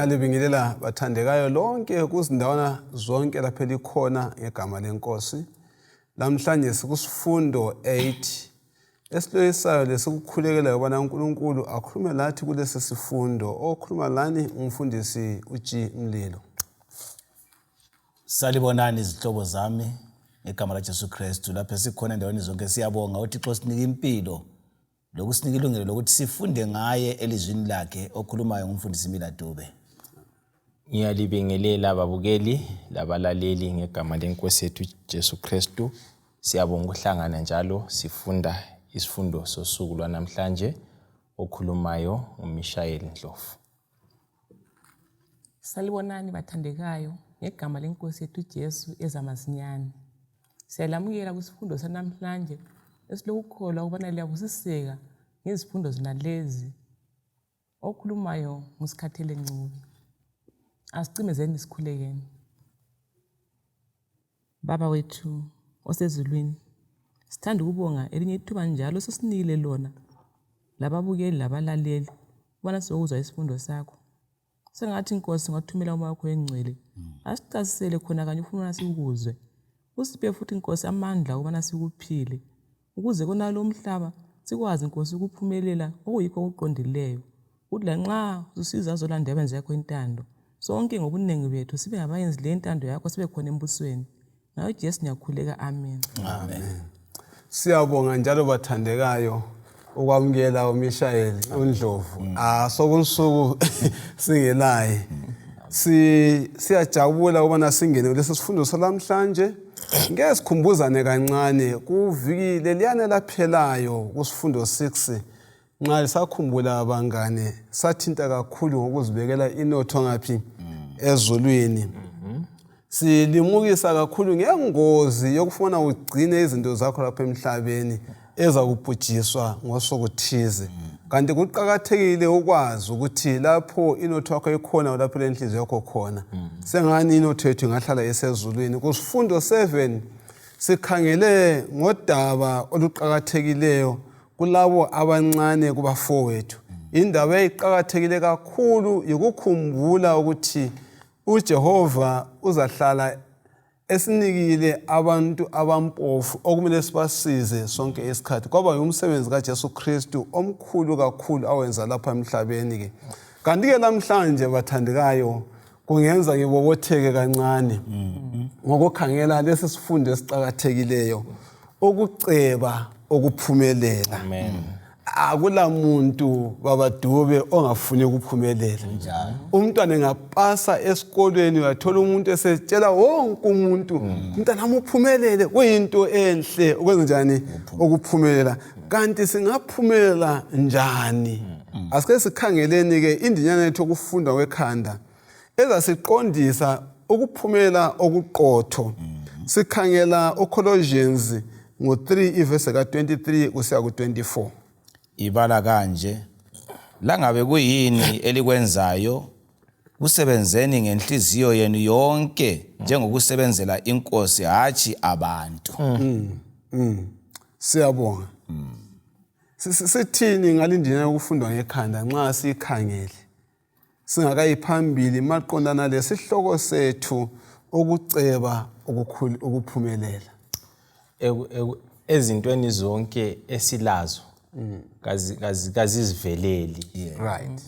Ngiyalibingelela bathandekayo lonke kuzindawana zonke lapha likhona ngegama lenkosi. Namhlanje sikusifundo 8 esiloyisayo lesikukhulekela ubana uNkulunkulu akhulume lathi kulesi sifundo. Okhuluma lani umfundisi Ukuhlelela. Salibonani izihlobo zami ngegama laJesu Kristu. Lapha sikhona endaweni zonke siyabonga uThixo sinika impilo lokusinika ilungelo lokuthi sifunde ngaye elizwini lakhe okhulumayo ngumfundisi Ndebele. Ngiyalibingelela ababukeli labalaleli ngegama lenkosi yethu Jesu Kristu. Siyabonga ukuhlangana njalo sifunda isifundo sosuku lwanamhlanje okhulumayo uMishayeli Ndlovu. Salibonani bathandekayo ngegama lenkosi yethu Jesu ezamazinyane. Siyalamukela kusifundo sanamhlanje esilokukholwa ukubana liyabusiseka ngezifundo zinalezi okhulumayo ngusikhathele Ncube. Asicimezeni isikhulekeni. Baba wethu osezulwini, sithanda ukubonga elinye ithuba njalo sesinikile lona lababukeli labalaleli ubana sizokuzwa isifundo sakho. Sengathi inkosi ngathumela umoya wakho engcwele asichasisele khona kanye ufuna sikuzwe. Usiphe futhi inkosi amandla ukubana sikuphile ukuze konalo umhlaba sikwazi inkosi ukuphumelela okuyikho okuqondileyo. Uthi lanxa usiza zolanda abenze yakho intando sonke ngobunengi bethu sibe ngabayenzi le intando yakho sibe khona embusweni. Ngayo Jesu ngiyakhuleka, amen. Amen. Siyabonga njalo bathandekayo ukwamukela uMishayeli uNdlovu. Sokunsuku singelaye. Siyajabula ubana singene lesi sifundo salamhlanje. Ngeke sikhumbuzane kancane kuviki leliyana laphelayo kusifundo 6. Nxa lisakhumbula abangane sathinta kakhulu ngokuzibekela inotho ngaphi ezulwini. Silimukisa kakhulu ngengozi yokufuna ugcine izinto zakho lapha emhlabeni ezakubhujiswa ngosokuthize. Kanti kuqakathekile ukwazi ukuthi lapho inotho yakho ikhona lapho lenhliziyo yakho khona. Sengani inotho yethu ingahlala esezulwini. Kusifundo 7 sikhangele ngodaba oluqakathekileyo kulabo abancane kubafowethu. Indaba eyiqakathekile kakhulu yikukhumbula ukuthi uJehova uzahlala esinikile abantu abampofu okumele sibasize sonke isikhathi. Kwaba umsebenzi kaJesu Kristu omkhulu kakhulu awenza lapha emhlabeni ke. Kanti ke namhlanje bathandekayo kungenza ngibobotheke kancane ngokukhangela lesi sifundo esiqakathekileyo ukuceba ukuphumelela. Amen. Akula muntu babadube ongafuni ukuphumelela. Umntwana engapasa esikolweni uyathola umuntu esetshela wonke umuntu umntana uphumelele kuyinto enhle ukwenza njani ukuphumelela. Kanti singaphumelela njani? Asike sikhangeleni ke indinyana yethu ukufunda kwekhanda ezasiqondisa ukuphumelela okuqotho. Sikhangela uColossians ngo3 verse ka23 kusiya ku24. Ibala kanje langabe kuyini elikwenzayo kusebenzeni ngenhliziyo yenu yonke njengokusebenzela inkosi hathi abantu. Siyabonga. Sithini ngalindina ukufundwa ngekhanda nxa sikhangele singakayiphambili maqondana lesihloko sethu ukuceba ukuphumelela. Ezintweni zonke esilazo kaziziveleli. Right.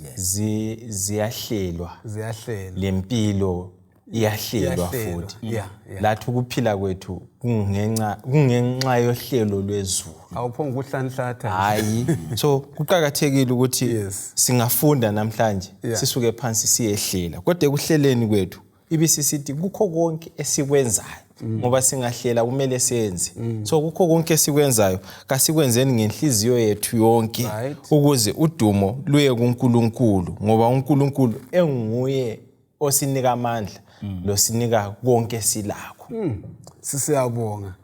Ziyahlelwa. Lempilo iyahlelwa futhi. Lathi ukuphila kwethu kungenxa yohlelo lwezulu. Awuphonga ukuhlanhlatha. Hayi. So kuqhakathekile ukuthi singafunda namhlanje sisuke phansi siyehlela. Kodwa ekuhleleni kwethu ibisisithi kukho konke esikwenzayo. Ngoba singahlela kumele senze. So kukho konke esikwenzayo kasikwenzeni ngenhliziyo yethu yonke ukuze udumo luye kuNkulunkulu ngoba uNkulunkulu enguye osinika amandla losinika konke silakho. Siyabonga.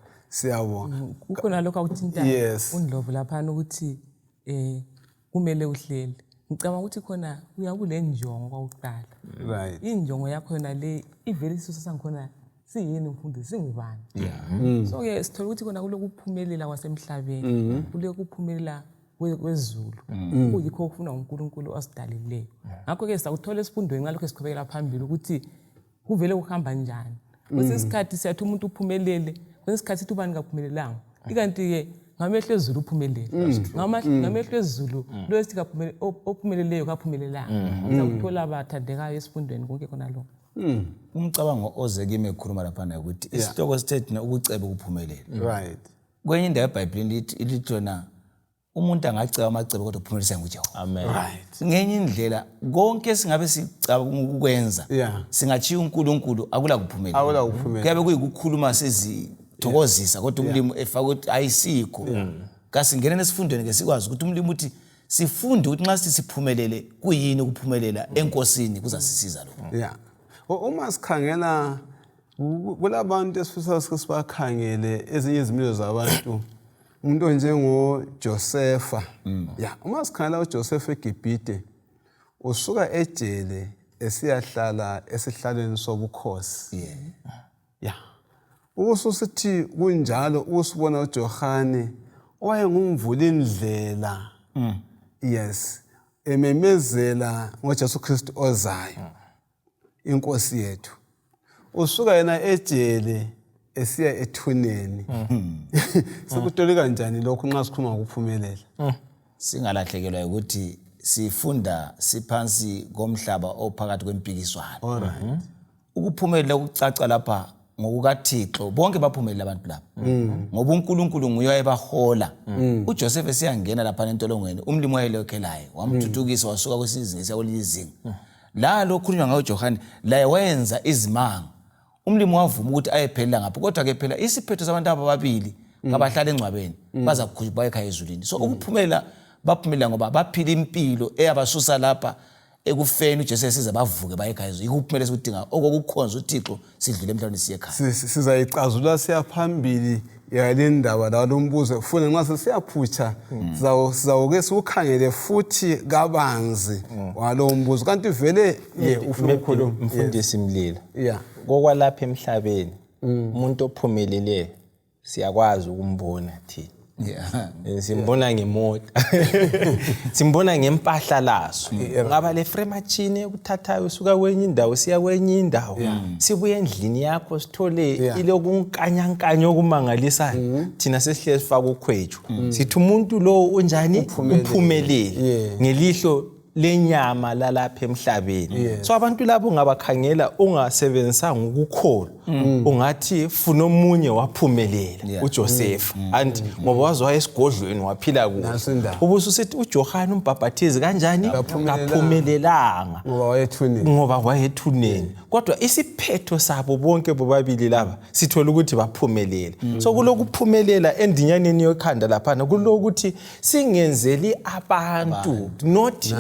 Kukhona lokho akuthinta uNdlovu lapha ukuthi kumele uhlele. Ngicabanga ukuthi khona uyakule njongo kwakuqala. Right. Injongo yakho yona le ivele siso sankhona siyini mfundisi singubani. So ke sithola ukuthi khona kulokuphumelela kwasemhlabeni. Kulokuphumelela kwezulu kuyikho okufuna uNkulunkulu osidalileyo. Ngakho-ke sakuthola esifundweni ngalokho esiqhubekela phambili ukuthi kuvele kuhamba njani. Kwesinye isikhathi siyathi umuntu uphumelele, kwesinye isikhathi sithi ubani kaphumelelanga. Ikanti-ke ngamehlo ezulu uphumelele. Ngamehlo ezulu lo esithi ophumeleleyo kaphumelelanga. Sakuthola abathandekayo esifundweni konke khona lokho. Umcabango oze kimi ekhuluma laphana ukuthi isihloko sithethe ukuceba ukuphumelela. Right. Kwenye indawo eBhayibhelini lithi lona umuntu angaceba amacebo kodwa uphumelelisa nguJehova. Amen. Right. Ngenye indlela konke singabe sicaba ukukwenza singachiya uNkulunkulu akula kuphumelela. Akula kuphumelela. Kuyabe kuyikukhuluma sezithokozisa kodwa umlimi efaka ukuthi ayisikho. Kasingene nesifundweni ke sikwazi ukuthi umlimi uthi sifunde ukuthi nxa siphumelele kuyini ukuphumelela enkosini kuzasisiza lokho. Yeah. Uma sikhangela kulabantu esifisa sibakhangele ezinye izimilo zabantu umuntu njengo Josefa. Yeah, uma sikhangela uJosefa eGibhite usuka ejele esiyahlala esihlalweni sobukhosi. Yeah. Ususithi kunjalo usibona uJohane owayengumvuli indlela. Yes. Ememezela ngoJesu Kristu ozayo. Inkosi yethu. Usuka yena ejele esiya ethuneni. Sekutolika kanjani lokho nxa sikhuluma ngokuphumelela? Singalahlekelwa ukuthi sifunda siphansi komhlaba ophakathi kwempikiswano. Alright. Ukuphumelela ukucaca lapha ngokukaThixo bonke baphumelela abantu lapha. Ngoba uNkulunkulu nguye owayebahola. uJoseph esiyangena lapha entolongweni umlimi wayelokhelayo wamthuthukisa wasuka kwesizinga esiyakolizinga. La lokhulunywa ngayo uJohane la wayenza izimanga. Umlimi wavuma ukuthi ayephelela ngapha kodwa ke phela isiphetho sabantu ababili ngabahlala engcwabeni baza kukhupha ekhaya ezulwini. So ukuphumelela baphumelela ngoba baphila impilo eyabasusa lapha ekufeni uJesu esiza bavuke baye ekhaya ezulwini. Ikuphumelela sikudinga okukhonza uThixo sidlule emhlabeni siye ekhaya. Sizayicazula siyaphambilili yalendaba la lombuzo ufuna nxa sesiyaphutsha sizawuke sikhangele futhi kabanzi walombuzo kanti vele ufuna ukukhuluma Mfundisi Mlilo. Yeah. Kokwalapha emhlabeni umuntu ophumelele siyakwazi ukumbona thina. Simbona ngemoto. Simbona ngempahla laso. Ngaba le fremachine ekuthathayo usuka kwenye indawo siya kwenye indawo. Sibuye endlini yakho sithole ilokunkanyankanya okumangalisayo. Thina sesihle sifaka ukhwethu. Sithi umuntu lo unjani uphumelele ngelihlo lenyama lalapha emhlabeni. So abantu labo ngabakhangela ungasebenzisanga ukukholwa ungathi funa omunye waphumelela uJoseph and ngoba wazwa esigodlweni waphila kuhle. Ubususithi uJohane umbhaphathizi kanjani kaphumelelanga ngoba wayethuneni. Kodwa isiphetho sabo bonke bobabili laba sithola ukuthi baphumelele. So kulokuphumelela endinyaneni yokhanda lapha kulokuthi singenzeli abantu not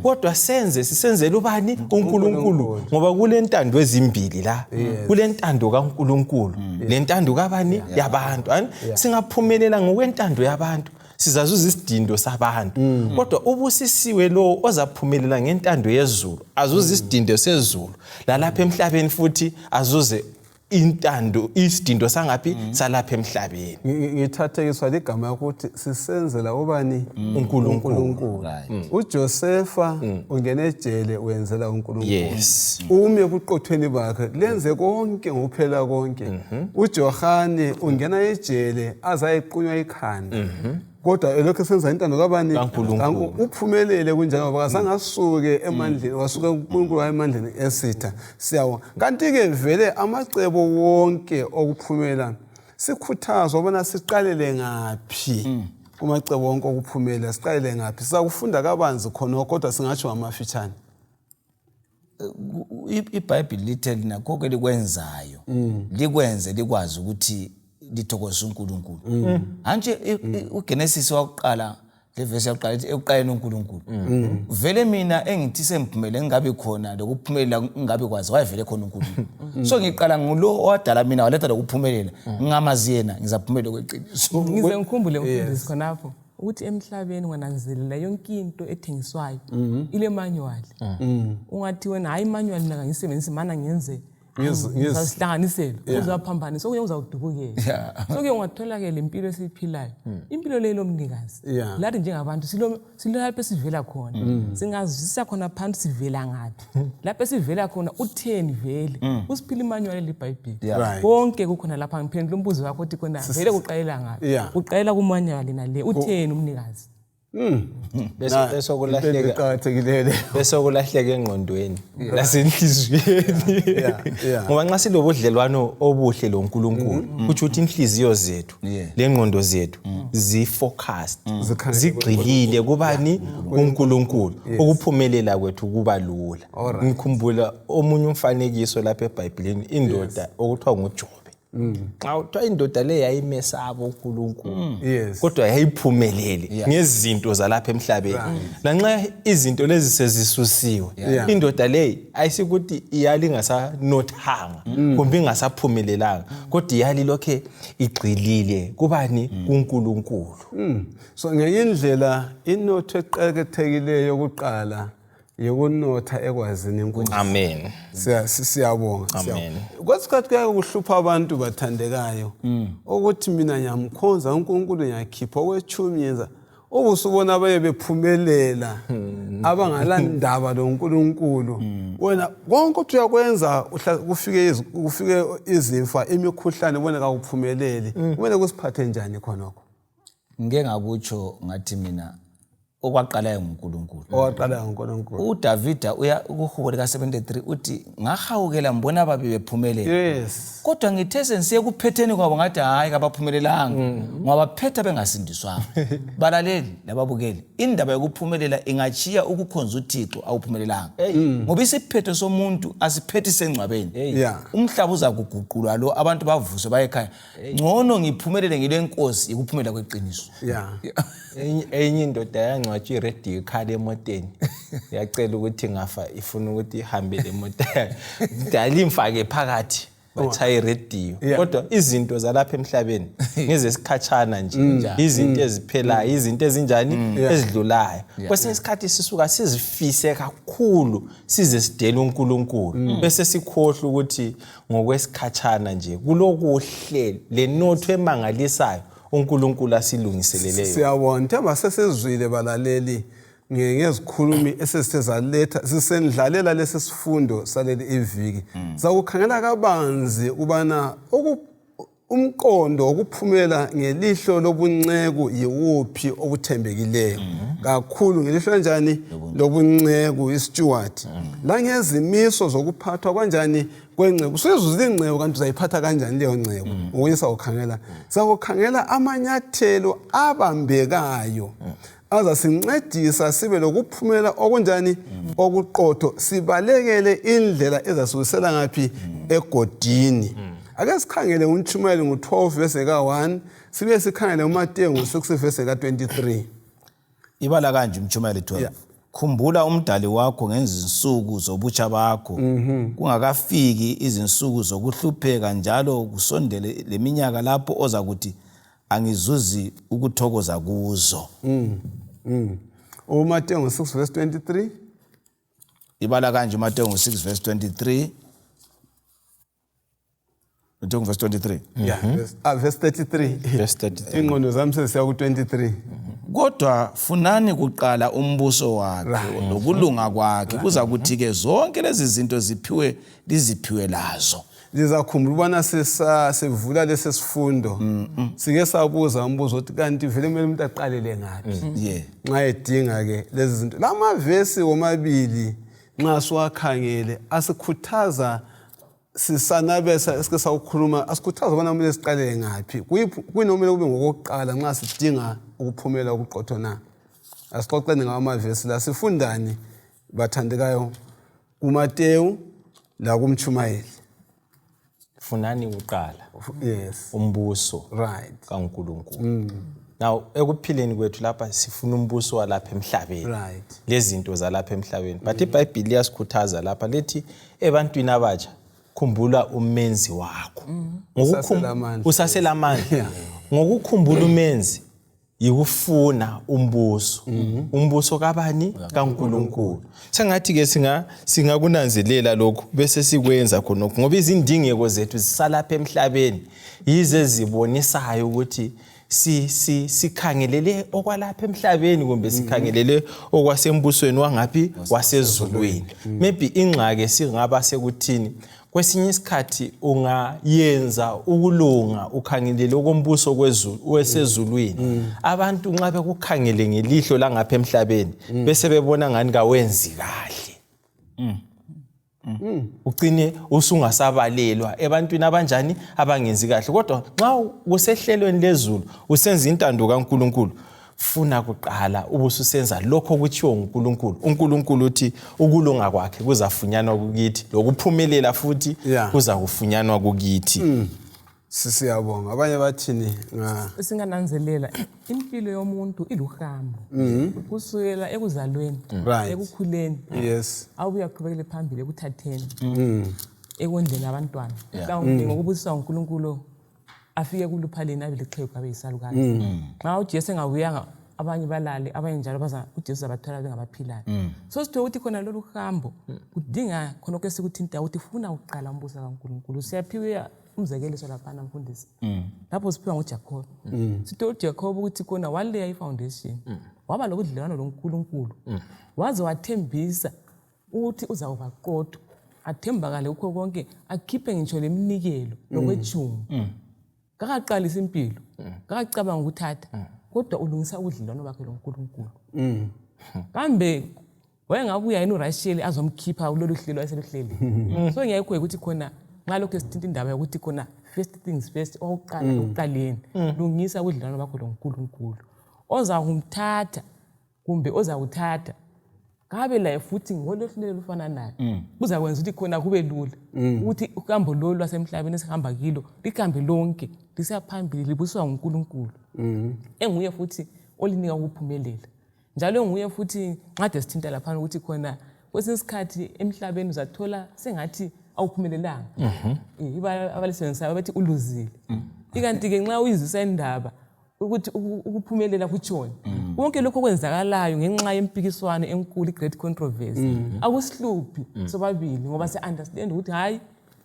kodwa sisenzele ubani uNkulunkulu ngoba kulentando ezimbili la kulentando kaNkulunkulu lentando kabani yabantu singaphumelela ngokwentando yabantu sizazuza isidindo sabantu kodwa ubusisiwe lo ozaphumelela ngentando yezulu azuza isidindo sezulu lalapha emhlabeni futhi azuze intando isidindo sangaphi salapha emhlabeni. Ngithathekiswa ligama ukuthi sisenzela ubani uNkulunkulu. uJosefa ungena ejele wenzela uNkulunkulu. Yes. Ume ebuqothweni bakhe lenze konke ngokuphela konke. uJohane ungena ejele azayiqunywa ikhanda. Kodwa elokho senza intando kabani uphumelele kunjalo ngoba kasangasuke emandleni wasuka uNkulunkulu emandleni esitha siyawo. Kanti ke vele amacebo wonke okuphumela sikhuthazwa bona siqalele ngaphi kumacebo wonke okuphumela siqalele ngaphi sizakufunda kabanzi khona kodwa singatsho amafitshane. iBhayibheli lithe lina konke likwenzayo likwenze likwazi ukuthi lithokoza uNkulunkulu. Anje uGenesis waqala levesi yaqala ekuqaleni uNkulunkulu. Vele mina engithi semphumelele ngabe khona lokuphumelela ngabe kwazi wayevele khona uNkulunkulu. So ngiqala ngulo owadala mina waletha lokuphumelela ngamazi yena ngizaphumelela kweqiniso. Ngize ngikhumbule umfundisi khonapho ukuthi emhlabeni ngananzelela yonke into ethengiswayo ile manual. Ungathi wena hayi manual naka ngisebenzisa mana ngenze ngizasihlanganisela uzaphambanisa okuye uzawudubukela sokuye ungatholakala impilo esiyiphilayo impilo leyo lomnikazi lathi njengabantu silapho esivela khona singazwisisa khona phansi sivela ngaphi lapho esivela khona utheni vele usiphila imanyuwali leBhayibheli konke kukhona lapha ngiphendula umbuzo wakho uthi khona vele kuqalela ngaphi uqalela kumanyuwali nale utheni umnikazi bese kulahleka engqondweni lasenhliziyweni ngoba nxa silobudlelwano obuhle loNkulunkulu kuthi uthi inhliziyo zethu lengqondo zethu zifocused zigxilile kubani kuNkulunkulu ukuphumelela kwethu kuba lula ngikhumbula omunye umfanekiso lapha eBhayibhelini indoda okuthiwa nguJobe xa uthiwa indoda le yayimesaba uNkulunkulu kodwa yayiphumelele ngezinto zalapha emhlabeni lanxa izinto lezi sezisusiwe indoda le ayisikuthi iyali ngasanothanga kumbe ingasaphumelelanga kodwa iyali lokhe igxilile kubani kuNkulunkulu so ngeyindlela inotho eqhakathekileyo yokuqala yokunotha ekwazini iNkulunkulu. Amen. Siyabonga. Amen. Kwasikhathi kuyake kuhlupha abantu bathandekayo ukuthi mina ngiyamkhonza uNkulunkulu ngiyakhipha okwechumi yenza ubusubona baye bephumelela abangalandaba loNkulunkulu wena konke uthi uyakwenza kufike izimfa imikhuhlane ubone kakuphumeleli kumele kusiphathe njani khonokho ngeke ngakutsho ngathi mina okwaqala nguNkulunkulu uDavida uya kuHubo lika 73 uthi ngahawukela mbona babe bephumelela kodwa ngithe sensiye kuphetheni kwabo ngathi hayi kabaphumelelanga ngoba phetha bengasindiswanga balaleli lababukeli indaba yokuphumelela ingachiya ukukhonza uThixo awuphumelelanga ngoba isiphetho somuntu asiphethi sengcwabeni umhlaba uza kuguqulwa lo abantu bavuswe bayekhaya ngcono ngiphumelele ngilenkosi ikuphumela kweqiniso enye indoda yangcwatshwa iredio ikhala emoteni yacela ukuthi ngafa ifuna ukuthi ihambe lemoto dalimfake phakathi bathaya iredio kodwa izinto zalapha emhlabeni ngezesikhatshana nje izinto eziphelayo izinto ezinjani ezidlulayo kwesinye isikhathi sisuka sizifise kakhulu size sidela uNkulunkulu bese sikhohle ukuthi ngokwesikhatshana nje kulokuhle lenotho emangalisayo uNkulunkulu asilungiseleleyo. Siyabona themba sesizwile balaleli ngezikhulumi esesithe zaletha sisendlalela lesisifundo saleli iviki. Zakukhangela kabanzi ubana umqondo okuphumela ngelihlo lobunceku yiwuphi obuthembekileyo kakhulu ngelihlo kanjani lobunceku isteward la ngezimiso zokuphathwa kanjani kwenceku sizuzile inceku kanti uzayiphatha kanjani leyo nceku ngoyisa ukhangela sakukhangela amanyathelo abambekayo azasincedisa sibe lokuphumela okunjani okuqotho sibalekele indlela ezasukisela ngapi egodini ake sikhangele uMpumelelo ngo12 verse ka1 sibe sikhangele uMateyu ngo6 verse ka23 ibala kanje uMpumelelo 12 khumbula umdali wakho ngezinsuku zobutsha bakho kungakafiki izinsuku zokuhlupheka njalo kusondele leminyaka lapho oza kuthi angizuzi ukuthokoza kuzo uMateyu ngo6 verse 23 ibala kanje uMateyu ngo6 verse 23 verse 23 verse 33 ingqondo zami sesiya ku23 kodwa funani kuqala umbuso wakhe nokulunga kwakhe kuza kuthi ke zonke lezi zinto liziphiwe lazo lizakhumbula ubana sivula lesisifundo sike sabuza umbuzo uthi kanti vele kumele umuntu aqalele ngapi nxa edinga ke lezi zinto lamavesi womabili nxa siwakhangele asikhuthaza sisanabesa esike sawukhuluma asikhuthaza ubana kumele siqalele ngapi kuyinomela kube ngokokuqala nxa sidinga ukuphumela okuqotho na asixoxeni ngamavesi la sifundani bathandekayo kuMateyu la kuMpumelelo funani uqala umbuso kaNkulunkulu now ekuphileni kwethu lapha sifuna umbuso walapha emhlabeni lezinto zalapha emhlabeni but iBhayibheli yasikhuthaza lapha lethi ebantwini abatsha khumbula umenzi wakho usaselamandla ngokukhumbula umenzi yikufuna umbuso. Umbuso kabani? kaNkulunkulu. Sengathi ke singakunanzelela lokho bese sikwenza khonokho ngoba izindingeko zethu zisalapha emhlabeni yize zibonisayo ukuthi sikhangelele okwalapha emhlabeni kumbe sikhangelele okwasembusweni wangaphi wasezulwini. Maybe ingxaki singaba sekuthini kwesinye isikhathi ungayenza ukulunga ukhangelele okombuso wesezulwini. Abantu nxa bekukhangele ngelihlo langapha emhlabeni bese bebona ngani kawenzi kahle. Ugcine usungasabalelwa ebantwini abanjani abangenzi kahle. Kodwa nxa kusehlelweni lezulu usenza intando kaNkulunkulu funa kuqala ubususenza lokho kutshiwo nguNkulunkulu. uNkulunkulu uthi ukulunga kwakhe kuzafunyanwa kukithi lokuphumelela futhi kuza kufunyanwa kukithi. Siyabonga. Abanye bathini singananzelela impilo yomuntu iluhambo kusukela ekuzalweni ekukhuleni abuya qhubekele phambili ekuthatheni ekondleni abantwana mhlawumbe ngokubusiswa nguNkulunkulu afike kuluphaleni abilixhegu abe yisalukazi. Nxa uJesu engabuyanga abanye balale abanye njalo baza uJesu abathola bengabaphilayo. So sitho ukuthi khona lolu hambo kudinga khonokho esikuthinta ukuthi ufuna uqala umbuso kaNkulunkulu. Siyaphiwe umzekeliso lapha mfundisi lapho siphiwa nguJacob. Sitho uJacob ukuthi khona waleya ifoundation waba lokudlelana loNkulunkulu waze wathembisa ukuthi uzawuba qotho athembakale ukho konke akhiphe ngitsho leminikelo lokwetshumi. Kakaqalisa impilo kakacabanga ukuthatha kodwa ulungisa ubudlelwano bakhe loNkulunkulu. Kambe wayengabuya yena uRasheli azomkhipha kulolu hlelo ayeseluhleli. So ngiyayikho ukuthi khona ngalokho esithinta indaba yokuthi khona first things first oqala uqaleni lungisa ubudlelwano bakho loNkulunkulu. Oza kumthatha kumbe oza kuthatha kabe la futhi ngolohlelo lufana naye kuzakwenza ukuthi khona kube lula ukuthi uhambo lolu lwasemhlabeni esihamba kilo likambe lonke lisiyaphambili libuswa nguNkulunkulu. Enguye futhi olinika ukuphumelela njalo enguye futhi ngade sithinta lapha ukuthi khona kwesikhathi emhlabeni uzathola sengathi awuphumelelanga. Abalisebenzayo bathi uluzile. Ikanti ke nxa uyizisa indaba ukuthi ukuphumelela kutshona konke lokho kwenzakalayo ngenxa yempikiswano enkulu great controversy akusihluphi sobabili ngoba se understand ukuthi hayi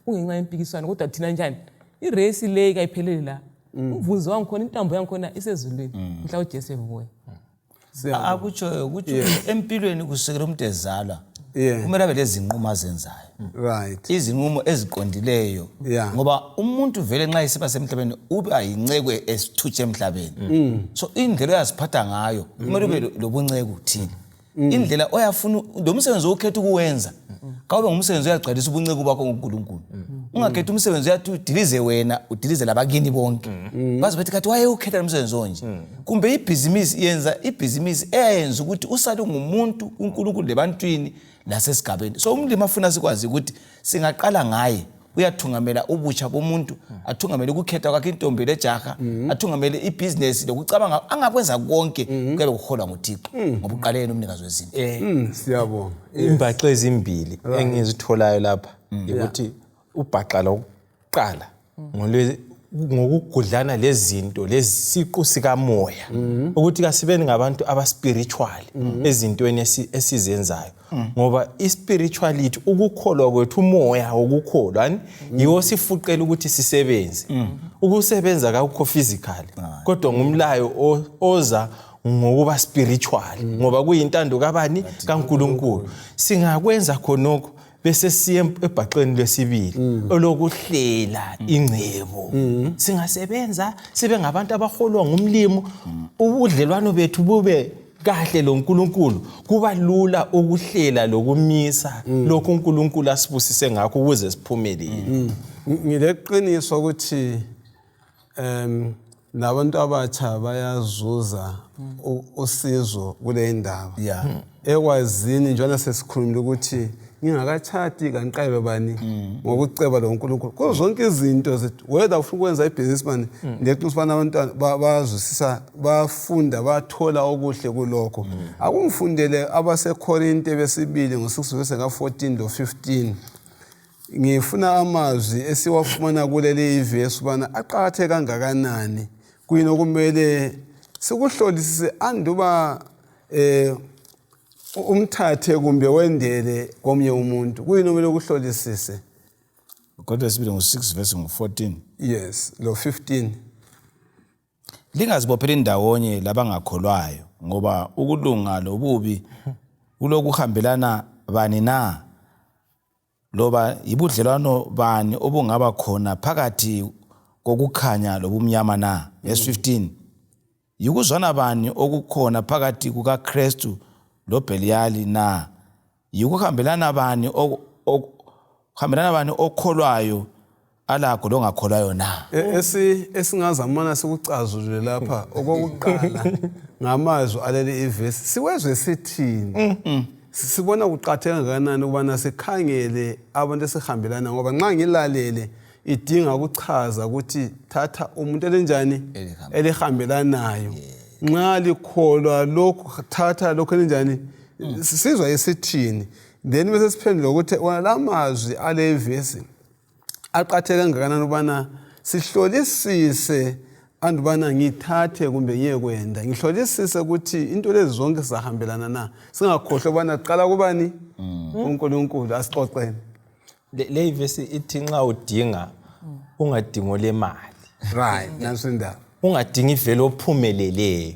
kungenxa yempikiswano kodwa thina njani irace le kayiphelele la umvuzo wangikhona intambo yangikhona isezulwini mhla uJesu ebuya. Akutsho ukuthi empilweni kusekela umuntu ezalwa kumele abe lezinqumo azenzayo. Izinqumo eziqondileyo ngoba umuntu vele nxa isiba semhlabeni uba yinceko esithutshe emhlabeni. So indlela yaziphatha ngayo kumele ube lobunceku thina. Indlela oyafuna lo msebenzi okhetha ukuwenza kawube ngumsebenzi uyagcwalisa ubunceku bakho ngoNkulunkulu. Ungakhetha umsebenzi uyathi udilize wena udilize labakini bonke. Bazi bathi kathi waye ukhetha umsebenzi onje. Kumbe ibhizinisi yenza ibhizinisi eyenza ukuthi usale ngumuntu uNkulunkulu lebantwini lasesigabeni. So umlimi afuna sikwazi ukuthi singaqala ngaye uyathungamela ubutsha bomuntu athungamele ukukhetha kwakhe intombi lejaha athungamele ibhizinesi lokucabanga angakwenza konke kube kuholwa nguThixo ngoba uqalene umnikazi wezinto. Siyabonga. Imbaxa ezimbili engizitholayo lapha ukuthi ubhaxa lokuqala ngokugudlana lezinto lesiqu sikamoya ukuthi kasibeni ngabantu abaspiritual ezintweni esizenzayo ngoba ispirituality ukukholwa kwethu umoya ukukholwa yiwo sifuqela ukuthi sisebenze. Ukusebenza akukho physical kodwa ngumlayo oza ngokuba spiritual ngoba kuyintando kabani kaNkulunkulu. Singakwenza khonokho bese siye ebhaqeni lesibili olokuhlela ingcebo. Singasebenza sibe ngabantu abaholwa ngumlimo ubudlelwano bethu bube kahle loNkulunkulu kuba lula ukuhlela lokumisa lokho uNkulunkulu asibusise ngakho ukuze siphumelele. Ngileqiniso ukuthi nabantu abatsha bayazuza usizo kule ndaba. Ekwazini njalo sesikhulumile ukuthi ngingakachati kanqabe bani ngokuceba loNkulunkulu kuzo zonke izinto zethu whether ufuna ukwenza ibusinessman ngeqiniso bana abantwana bazwisisa bafunda bathola okuhle kulokho. Akungifundele abaseKorinte besibili ngo6 verse ka14 lo 15 ngifuna amazwi esiwafumana kuleli ivesi bana aqhathe kangakanani kuyini okumele sikuhlolisise anduba umthathe kumbe wendele komnye umuntu kuyini okumele ukuhlolisise. Kodwa sibili ngo-6 verse ngo-14. Yes, lo 15. Lingazibopheli ndawonye labangakholwayo ngoba ukulunga lobubi kulokuhambelana bani na, loba ibudlelwano bani obungaba khona phakathi kokukhanya lobumnyama na. Verse 15. Yikuzwana bani okukhona phakathi kukaKristu loBeliyali na, yikuhambelana bani okholwayo alakho longakholwayo na. Esingazamana sikucazulule lapha okokuqala ngamazwi aleli ivesi siwezwe sithini. Sibona kuqatheka kanani ubana sikhangele abantu esihambelana ngoba nxa ngilalele idinga ukuchaza ukuthi thatha umuntu elinjani elihambelanayo. Nxa likholwa lokhu thatha lokhu elinjani sizwa isithini. Then bese siphendula ukuthi wona lamazwi ale ivesi aqatheka kangakanani ubana sihlolisise andubana ngithathe kumbe ngiyekwenda ngihlolisise ukuthi into lezi zonke sizahambelana na, singakhohlwa ubana qala kubani uNkulunkulu. Asixoxeni. Le ivesi ithi nxa udinga ungadingo le mali. Right, nasindaba. Ungadingi ivele ophumeleleyo,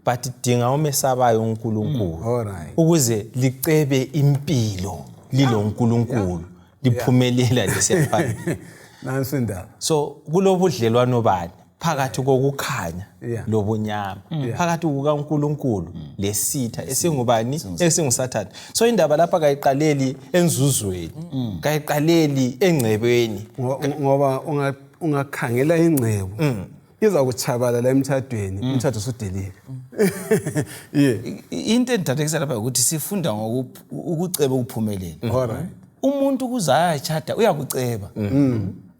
but dinga omesabayo uNkulunkulu. Alright. Ukuze licebe impilo lilo uNkulunkulu liphumelela lisephambili. Nasindaba. So kulobudlelwano bani phakathi kokukhanya lobunyama, phakathi kukaNkulunkulu lesitha esingubani esinguSathane. So indaba lapha kayiqaleli enzuzweni, kayiqaleli engcebweni, ngoba ungakhangela ingcebo iza kuchabalala emthathweni, umthatho usudelile. Into endidadekisa lapha ukuthi sifunda ukuceba ukuphumelela. Alright. Umuntu kuzayachata uyakuceba.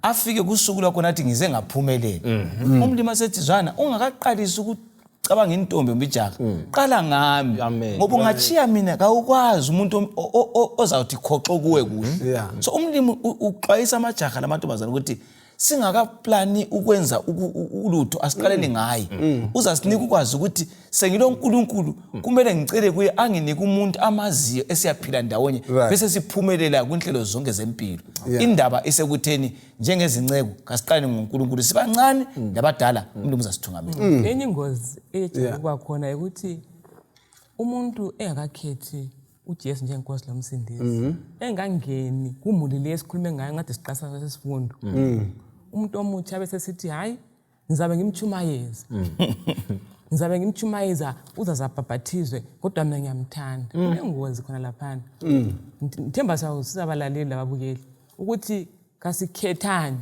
Afike kusuku lakho nathi ngize ngaphumelela. Umlimi asethi zwana ungakaqalisi ukucabanga intombi mbijaha. Qala ngami ngoba ungachiya mina kawukwazi umuntu ozawuthi khoxo kuwe kuhle. So umlimi uxwayisa amajaha lamantombazana ukuthi singakaplani ukwenza ulutho asiqaleni ngaye. Uzasinika ukwazi ukuthi sengilo uNkulunkulu kumele ngicele kuye anginike umuntu amaziyo esiyaphila ndawonye bese siphumelela kwinhlelo zonke zempilo. Indaba isekutheni njengezinceko kasiqaleni ngoNkulunkulu sibancane nabadala umlimi uzasithungamela. Enye ingozi ejike kuba khona ukuthi umuntu engakakhethi uJesu njengenkosi lomsindisi engangeni kumuli lesikhulume ngayo ngathi siqasa sesifundo. Umuntu omutsha bese sithi hayi ngizabe ngimchumayeza. Ngizabe ngimchumayeza uzazabhabhathizwe kodwa mina ngiyamthanda. Kunengozi khona lapha. Ngithemba sizabalaleli lababukeli ukuthi kasikhethani.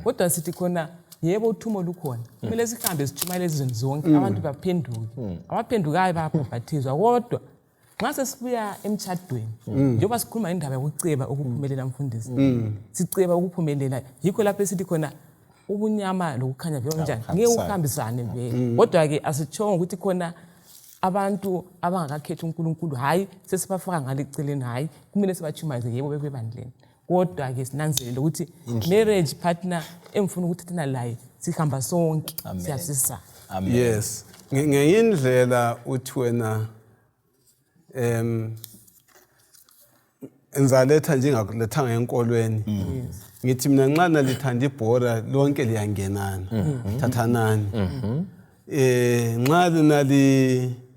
Kodwa sithi khona yebo uthumo lukhona. Kumele sihambe sichumayele ezizweni zonke abantu baphenduke. Abaphendukayo bayabhabhathizwa kodwa nxa sesibuya emtshadweni njengoba sikhuluma indaba yokuceba ukuphumelela mfundisi. Siceba ukuphumelela yikho lapho esithi khona ubunyama lokukhanya vele njani ngeke ukuhambisane vele. Kodwa ke asitshongo ukuthi khona abantu abangakakhethi uNkulunkulu hayi sesibafaka ngaliceleni hayi kumele sibachumayeze yebo bebandleni. Kodwa ke sinanzelele ukuthi marriage partner emfuna ukuthathana laye sihamba sonke siyasisa. Yes. Ngeyindlela uthi wena enzaletha njengakulethanga enkolweni. Ngithi mina nxa nalithanda ibhora lonke liyangenana thathanani. Nxa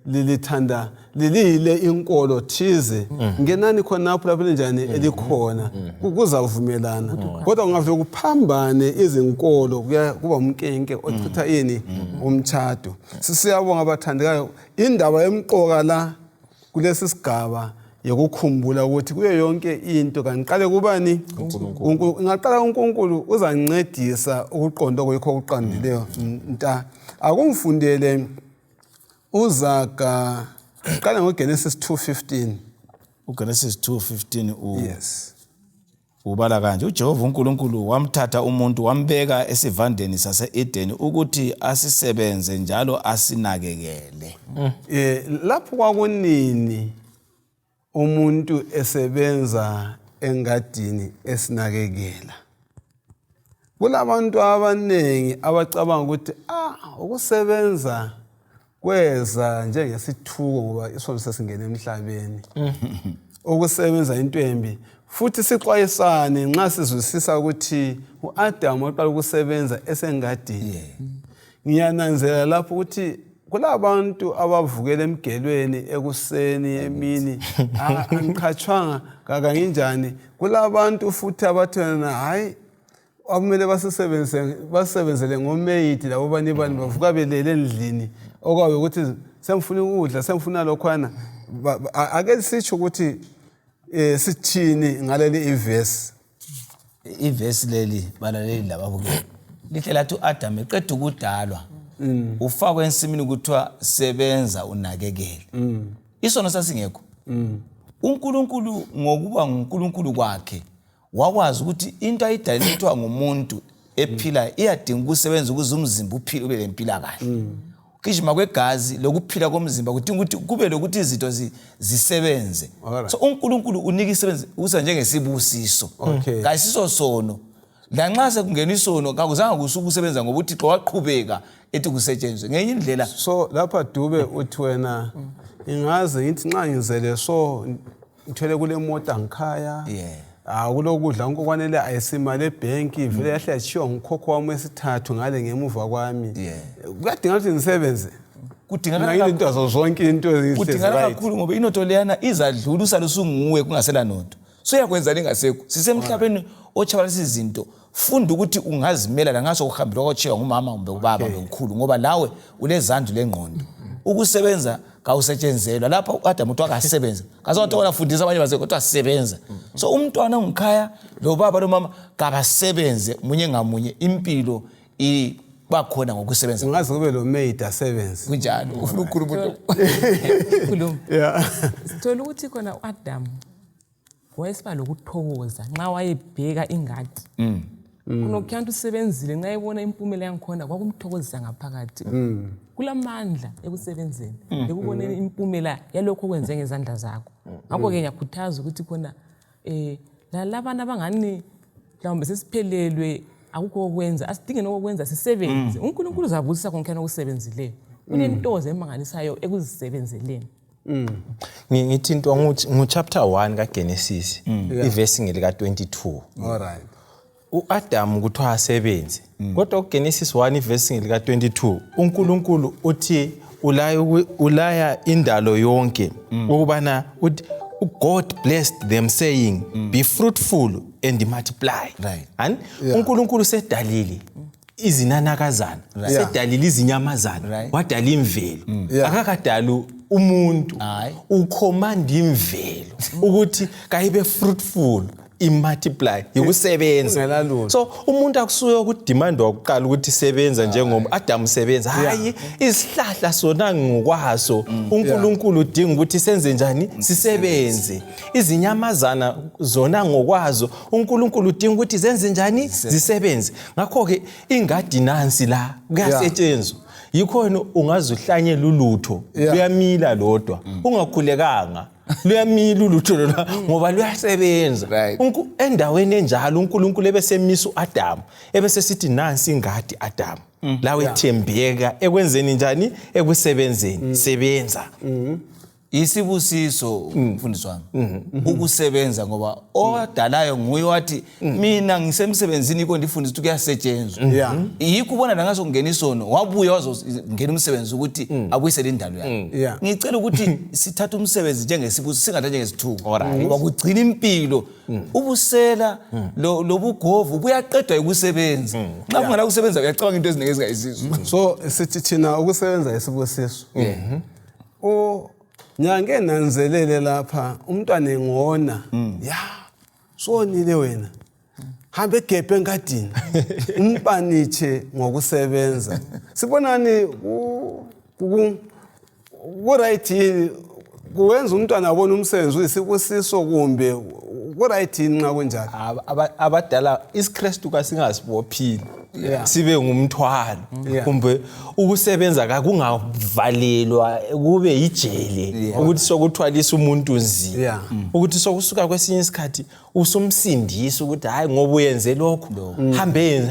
lilithanda lilile inkolo thize ngenani khonapho lapho njani elikhona kuzavumelana. Kodwa ungavule kuphambane izinkolo kuba umkenke ochitha yini umtshado. Sisiyabonga abathandekayo indaba emqoka la kulesi sigaba yokukhumbula ukuthi kuyo yonke into kanqale kubani uNkulunkulu. Ingaqala uNkulunkulu uzancedisa ukuqonda kwekho okuqandileyo nta. Akungifundele uZaga qala ngoGenesis 2:15. uGenesis 2:15 Yes. ubala kanje uJehova uNkulunkulu wamthatha umuntu wambeka esivandeni sase-Edeni ukuthi asisebenze njalo asinakekele. Lapho kwakunini umuntu esebenza engadini esinakekela. Kulabantu abanengi abacabanga ukuthi ukusebenza kweza njengesithuko ngoba isono sesingena emhlabeni. Ukusebenza into embi. Futhi sixwayisane nxa sizwisisa ukuthi uAdam waqala ukusebenza esengadini. Ngiyananzela lapho ukuthi kulabantu abavukela emgelweni ekuseni emini angikhatshwanga kaka nginjani. Kulabantu futhi abathena hayi akumele basebenzele ngomaid labo bani bavuka belele endlini okwabe ukuthi semfuna ukudla semfuna lokhwana. Ake sitsho ukuthi sithini ngaleli iverse. Iverse leli balaleli lababukeli lihle lathi uAdam eqeda ukudalwa ufakwe ensimini kuthiwa sebenza unakekele. Isono sasingekho. uNkulunkulu ngokuba nguNkulunkulu kwakhe wakwazi ukuthi into ayidalelwa ngumuntu ephila iyadinga ukusebenza ukuze umzimba uphile ube lempilakahle. Ukugijima kwegazi lokuphila komzimba kudinga ukuthi kube lokuthi izinto zisebenze. So uNkulunkulu unika isebenze usa njengesibusiso. Kayisiso sono. Lanxa sekungena isono kakuzange kusuka ukusebenza ngoba uThixo waqhubeka ethi kusetshenzwe ngenye indlela. So lapha Dube uthi wena ingaze ngithi nxa ngizele so ngithele kule moto ngikhaya. Kulokudla onkokwanele ayisimali ebanki vele yahle yachiwa ngkhokho wami wesithathu ngale ngemuva kwami. Kuyadinga ukuthi ngisebenze. Kudingakala into zonke into ezihlezi. Kudingakala kakhulu ngoba inotho leyana izadlula usale usunguwe kungasela notho. So yakwenza lingasekho. Sisemhlabeni ochabalisa izinto. Funda ukuthi ungazimela la ngaso uhambile kwachiwa ngumama kumbe ubaba ngomkhulu ngoba lawe ulezandla lengqondo. Ukusebenza kawusetshenzelwa lapha uAdam uthi akasebenza. Kazothi wona fundisa abanye base kodwa asebenza. So umntwana ongikhaya lo baba lo mama kabasebenze munye ngamunye impilo bakhona ngokusebenza. Ungaze kube lo maid asebenze. Kunjalo ufuna ukukhuluma. Sithola ukuthi khona uAdam wayesiba lokuthokoza nxa wayebheka ingadi. Kunokuyantu usebenzile nxa ebona impumela yangikhona kwakumthokozisa ngaphakathi. Kulamandla ekusebenzeni ekuboneni impumela yalokho okwenze ngezandla zakho. Ngakho ke ngiyakhuthaza ukuthi khona labana abangani mhlawumbe sesiphelelwe akukho okwenza asidinge nokwenza sisebenze. uNkulunkulu uzabusisa konke okusebenzileyo. Unentozo emanganisayo ekuzisebenzeleni. Ngithi into ngu-chapter 1 kaGenesis iverse ngelika 22. Alright. uAdam kuthiwa asebenze. Kodwa uGenesis 1 iverse ngelika 22 uNkulunkulu uthi ulaya indalo yonke ukubana God blessed them saying be fruitful and multiply. And uNkulunkulu sedalile izinanakazana sedalile izinyamazana wadala imvelo akakadala umuntu ucommand imvelo ukuthi kayibe fruitful imultiply ukusebenza. So umuntu akusuye ukudimanda ukuqala ukuthi sebenza njengoba Adam sebenza. Hayi isihlahla sona ngokwaso uNkulunkulu udinga ukuthi senze njani sisebenze. Izinyamazana zona ngokwazo uNkulunkulu udinga ukuthi zenze njani zisebenze. Ngakho ke ingadi nansi la kuyasetshenzwa. Yikhona ungazuhlanyela ulutho luyamila lodwa ungakhulekanga luyamila ulutho lona ngoba luyasebenza. Endaweni enjalo uNkulunkulu ebesemisa uAdam ebesesithi nansi ingadi Adam lawe ethembeka ekwenzeni njani ekusebenzeni sebenza. Isibusiso mfundisi wami ukusebenza ngoba odalayo nguye wathi mina ngisemsebenzini iko ndifundisa ukuthi kuyasetshenzwa. Yikho ubona la ngaso kungena isono wabuya wazongena umsebenzi ukuthi abuyisele indalo yakhe. Ngicela ukuthi sithathe umsebenzi njengesibusiso singathatha njengesithuko ngoba kugcina impilo. Ubusela lobugovu buyaqedwa ukusebenza. Nxa kungena ukusebenza uyacabanga into eziningi ezingayisizo. So sithi thina ukusebenza isibusiso. Nyange nanzelele lapha umntwana engona sonile wena hambe egebhe engadini umpaniche ngokusebenza. Sibonani ku right kuwenza umntwana abone umsebenzi uyisibusiso kumbe ku right nxa kunjalo. Abadala isiKristu kasingazibophile sibe ngumthwalo kumbe ukusebenza akungavalelwa kube ijele ukuthi sokuthwalisa umuntu nzima ukuthi sokusuka kwesinye isikhathi usumsindisa ukuthi hayi ngoba uyenze lokho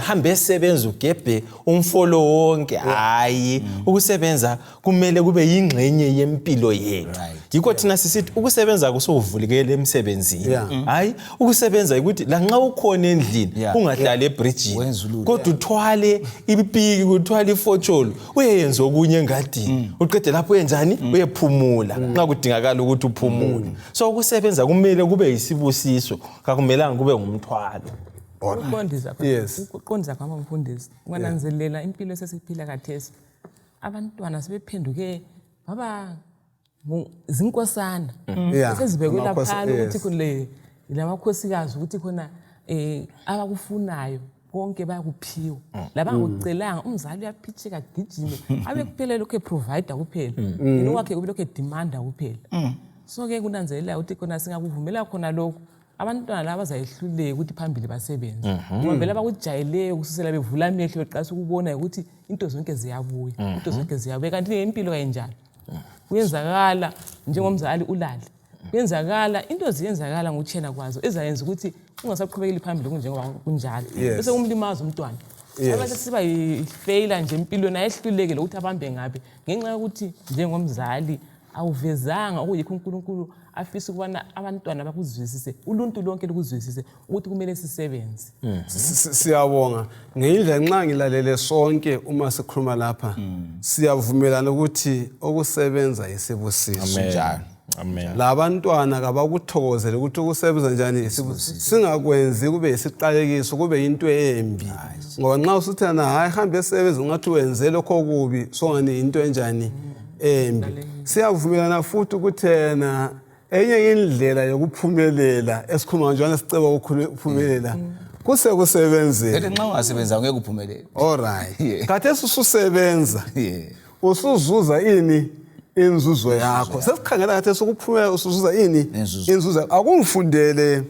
hambe esebenza ugebhe umfolo wonke hayi ukusebenza kumele kube yingxenye yempilo yethu yikho thina sisithi ukusebenza akusovulekele emsebenzini hayi ukusebenza ukuthi la nxa ukhona endlini ungahlala ebridgini kodwa uthwale ipiki uthwale ifotsholo uyenze okunye engadini uqede lapho uyenzani uyephumula nxa kudingakala ukuthi uphumule so ukusebenza kumele kube yisibusiso kakumelanga kube ngumthwalo ukuqondisa kwami mfundisi ungananzelela impilo esesiphila kathesi abantwana sebephenduke baba zinkosana sezibekwe lapha ukuthi kule lamakhosikazi ukuthi khona abakufunayo konke bayakuphiwa labangakucelanga umzali uyaphitheka gijime abe kuphela lokho eprovider kuphela yena wakhe kube lokho edemanda kuphela so ke kunanzelela ukuthi khona singakuvumela khona lokho abantwana laba bazayehluleka ukuthi phambili basebenze ngoba vele abakujayeleyo kususela bevula amehlo beqasa ukubona ukuthi into zonke ziyabuya kanti impilo kayinjalo kuyenzakala njengomzali ulali kuyenzakala into ziyenzakala ngokuthena kwazo ezayenza ukuthi ungasaqhubekeli phambili kunjengoba kunjalo bese umlimaza umntwana abase siba yifailure nje empilweni ayehluleke lokuthi abambe ngabe ngenxa yokuthi njengomzali awuvezanga okuyikho uNkulunkulu afisa ukubana abantwana bakuzwisise uluntu lonke lokuzwisise ukuthi kumele sisebenze siyabonga ngeindlela nxa ngilalele sonke uma sikhuluma lapha siyavumelana ukuthi ukusebenza isibusiso njalo labantwana kabakuthokozele ukuthi ukusebenza njani singakwenzi kube isiqalekiso kube into embi ngoba nxa usuthana hayi hambe esebenza ngathi wenze lokho kubi songani into enjani embi siyavumelana futhi ukuthena enye indlela yokuphumelela esikhuluma njalo siceba ukuphumelela kusekusebenzeni nxa ungasebenza ngeke uphumelele alright khathesi ususebenza usuzuza ini inzuzo yakho sesikhangela khathesi ukuphumela usuzuza ini inzuzo akungifundele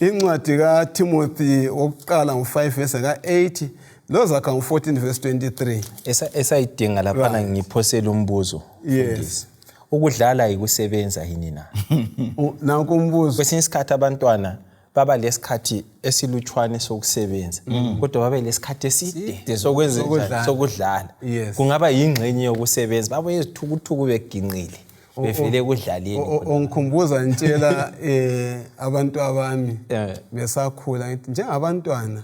incwadi kaTimothy wokuqala ngo5 verse ka8 lozakha ngo14 verse 23 esayidinga lapha ngiphosela umbuzo yes ukudlala yikusebenza yini na nanku umbuzo kwesinye isikhathi abantwana baba lesikhathi esilutshwane sokusebenza kodwa babe lesikhathi eside sokudlala kungaba yingxenye yokusebenza babe izithukuthuku beginqile bevele ekudlaleni ongikhumbuza ntshela abantu abami besakhula ngithi njengabantwana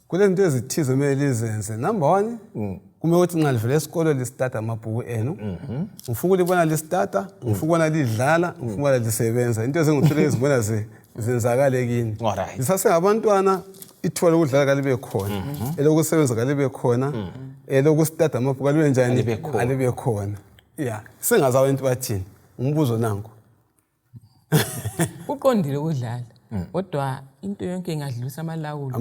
kulento ezithize kumele lizenze number 1 kumele ukuthi nxa livele esikole listarta amabhuku enu ngifuna ulibona listarta ngifuna ukubona lidlala ngifuna ukubona lisebenza into ezingithole ezibona zenzakale kini lisasengabantwana ithuba lokudlala kalibe khona elokusebenza kalibe khona elokustarta amabhuku kalibe njani alibe khona singazabantu bathini umbuzo nanku uqondile ukudlala kodwa into yonke ingadlulisa amalawulo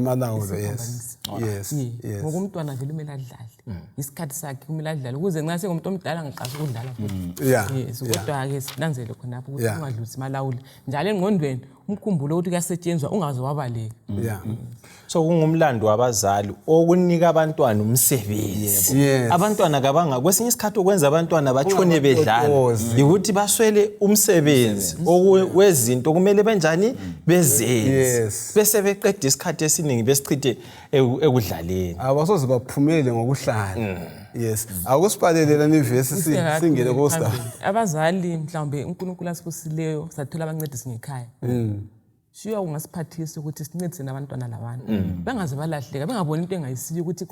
yes ngokumntwana vele kumele adlale isikhathi sakhe kumele adlale ukuze nxa sengumuntu omdala ngaqasa ukudlala futhi kodwa ke sinanzele khonapho ukuthi ungadlulisa amalawulo njalo engqondweni umkhumbulo ukuthi kuyasetshenzwa ungaze wabaleka so kungumlando wabazali okunika abantwana umsebenzi abantwana kabanga kwesinye isikhathi okwenza abantwana batshone bedlala ukuthi baswele umsebenzi okwezinto kumele benjani bezenze bese beqeda isikhathi esiningi besichithe ekudlaleni abasoze baphumele ngokuhlala akusipalelela nivesi singene kosta abazali mhlawumbe uNkulunkulu asibusileyo sathola abancedisi ngekhaya shiya ungasiphathisa ukuthi sincedise nabantwana labantu bengaze balahleka bengaboni into engayisiyo ukuthi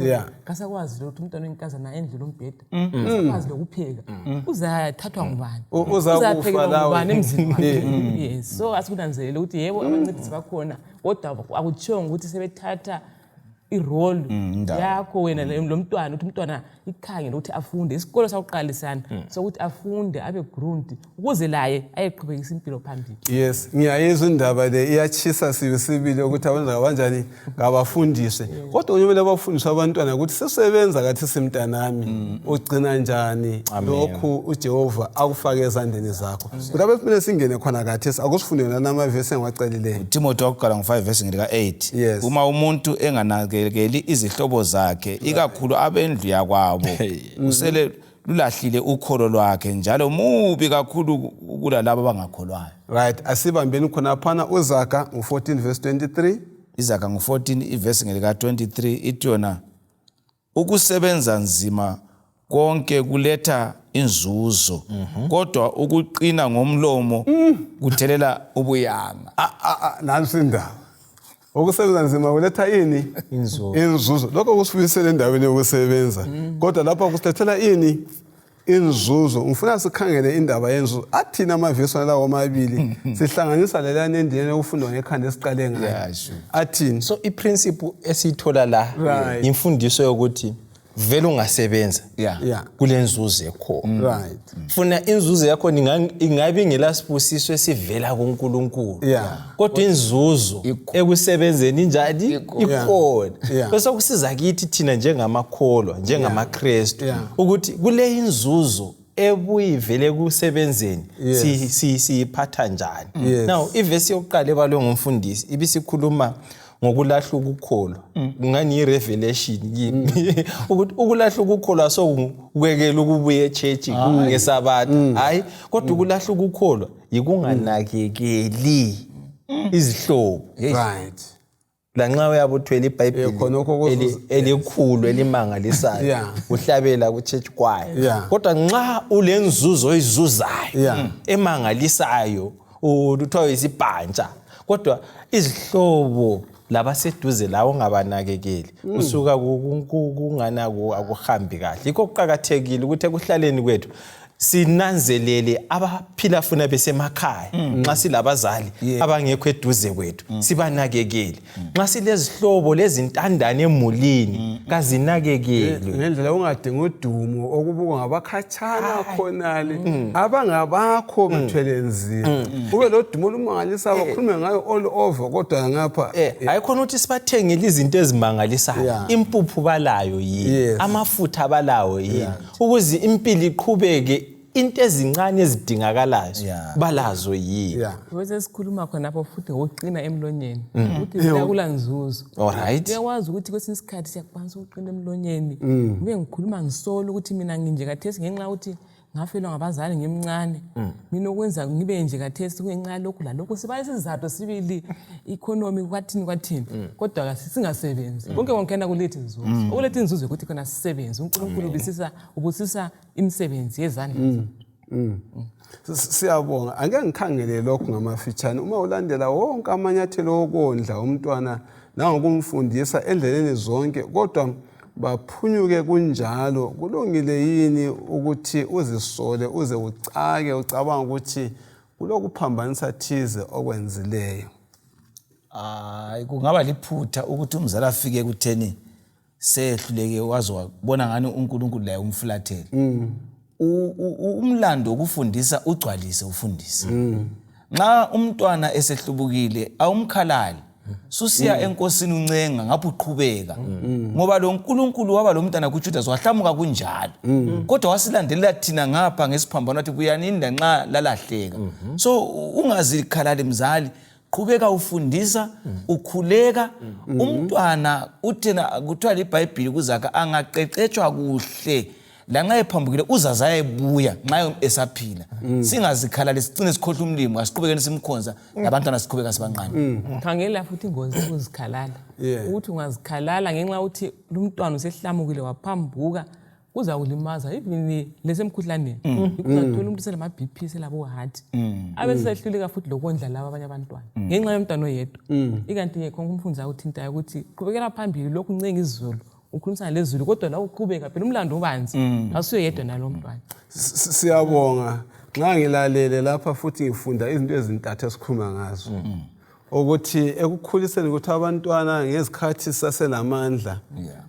kasakwazi ukuthi umntwana oyinkazana endlule umbheda usakwazi lokupheka uzathathwa ngubani uzaphekela ngubani emzini wakhe so asikunanzelele ukuthi yebo abancedisi bakhona kodwa akuthiyongo ukuthi sebethatha irole yakho wena lo mntwana ukuthi umntwana ikhangele ukuthi afunde isikolo sakuqalisana sokuthi afunde abe groomed ukuze laye ayeqhubekisa impilo phambili. Yes, ngiyayizwa indaba le iyachisa sibili ukuthi abantwana kanjani ngabafundiswe. Kodwa kumele bafundiswe abantwana ukuthi sisebenza kathi simntanami ugcina njani lokhu uJehova akufake ezandleni zakho. Kutabe kumele singene khona kathi akusifundele namavesi engiwacelileyo. Timothy wakuqala ngo5 verse lika8. Uma umuntu enganakekeli izihlobo zakhe ikakhulu abendlu yakwabo usele lulahlile ukholo lwakhe njalo mubi kakhulu kulalabo abangakholwayo. Right, asibambeni khona phana uZaga ngo14 verse 23. Izaga ngo14 iverse lika23 ithi yona ukusebenza nzima konke kuletha inzuzo kodwa ukuqina ngomlomo kuthelela ubuyanga. Nansi indaba. Ukusebenza nzima kuletha ini? Inzuzo. Lokho kusifisela endaweni yokusebenza. Kodwa lapha kusilethela ini? Inzuzo. Ngifuna sikhangele indaba yenzuzo. Athina amavesi lawo amabili sihlanganisa lela nendlela yokufunda ngekhanda esiqale ngayo. Athini? So iprinciple esithola la imfundiso yokuthi vele ungasebenza kulenzuzo ekhona. Right. Funa inzuzo yakho ingabe ngelasibusiso esivela kuNkulunkulu. Kodwa inzuzo ekusebenzeni njani ikhona. Bese kusiza kithi thina njengamakholwa njengamaKristu ukuthi kule inzuzo ebuyivele kusebenzeni siyiphatha njani. Now ivesi yokuqala ebalwe ngumfundisi ibisikhuluma ngokulahla ukukholwa ngani irevelation yini ukuthi ukulahla ukukholwa sokukwekela ukubuya eChurch ngeSabbath hayi kodwa ukulahla ukukholwa yikunganakekeli izihlobo. Right. Lanxa uyabuthwela iBhayibheli elikhulu elimangalisayo uhlabela kuChurch choir kodwa nxa ulenzuzo oyizuzayo emangalisayo uthiwa isibhantsha kodwa izihlobo labaseduze lawo ngabanakekeli usuka kunganako akuhambi kahle. Yikho kuqhakathekile ukuthi ekuhlaleni kwethu sinanzelele abaphila funa besemakhaya nxa silabazali abangekho eduze kwethu sibanakekele. Nxa silezihlobo lezintandane emulini kazinakekele ngendlela ungadinga udumo okubukwa ngabakhatshana khonale abangabakho bathwele nzima ube lo dumo olumangalisayo bakhulume ngayo all over kodwa ngapha ayikhona ukuthi sibathengele izinto ezimangalisayo impuphu balayo yini amafutha balawo yini ukuze impilo iqhubeke into ezincane ezidingakalayo balazo yini. Bese sikhuluma khonapho futhi ngokuqina emlonyeni ukuthi kula nzuzo. Alright. Uyawazi ukuthi kwesinye isikhathi siyakwanisa ukuqina emlonyeni. Ube ngikhuluma ngisolo ukuthi mina nginje kathesi ngenxa ukuthi ngafelwa ngabazali ngimncane. Mina okwenza ngibe nje kathesi kungenxa lokhu la lokhu siba isizathu sibili economy kwathini kodwa singasebenzi. Konke konkena kulethe inzuzo. Okulethe inzuzo ukuthi khona sisebenze. uNkulunkulu ubusisa imisebenzi yezandla. Siyabonga. Ake ngikhangele lokho ngamafitshane uma ulandela wonke amanyathelo okondla umntwana nangokumfundisa endleleni zonke kodwa baphunyuke kunjalo kulungile yini ukuthi uzisole uze ucake ucabanga ukuthi kulokuphambanisa thize okwenzileyo? Kungaba liphutha ukuthi umzali afike kutheni sehluleke wazi wabona ngani uNkulunkulu la umfulathele. Umlando ukufundisa ugcwalise ufundise. Nxa umntwana esehlubukile awumkhalali susiya enkosini uncenga ngapho uqhubeka ngoba lo uNkulunkulu waba lo mntana kuJudas wahlamuka kunjalo kodwa wasilandelela thina ngapha ngesiphambano wathi buyaninda nxa lalahleka. So ungazikhalali mzali qhubeka ufundisa ukhuleka umntwana uthena kuthiwa iBhayibheli kuZaga angaqeqetshwa kuhle lanxa ephambukile uzaza ebuya nxa esaphila. Singazikhalali sicine sikhohle umlimo asiqhubekeni simkhonza labantwana siqhubeka sibanqane. Khangela futhi ingozi ukuzikhalala. Ukuthi ungazikhalala ngenxa ukuthi lo mntwana usehlamukile waphambuka kuza kulimaza even lesemkhuhlaneni. Ukuzathola umuntu selama BP selabo heart. Abesehluleka futhi lokondla laba abanye abantwana. Ngenxa yomntwana oyedwa. Ikanti ngekho umfundisi uthintayo ukuthi qhubekela phambili lokhu uncenga izulu. Ukhulumisana lezulu kodwa la uqhubeka phela umlando ubanzi asuye yedwa nalomntwana. Siyabonga. Nxa ngilalele lapha futhi ngifunda izinto ezintathu esikhuluma ngazo. ukuthi ekukhuliseni ukuthi abantwana ngezikhathi sasenamandla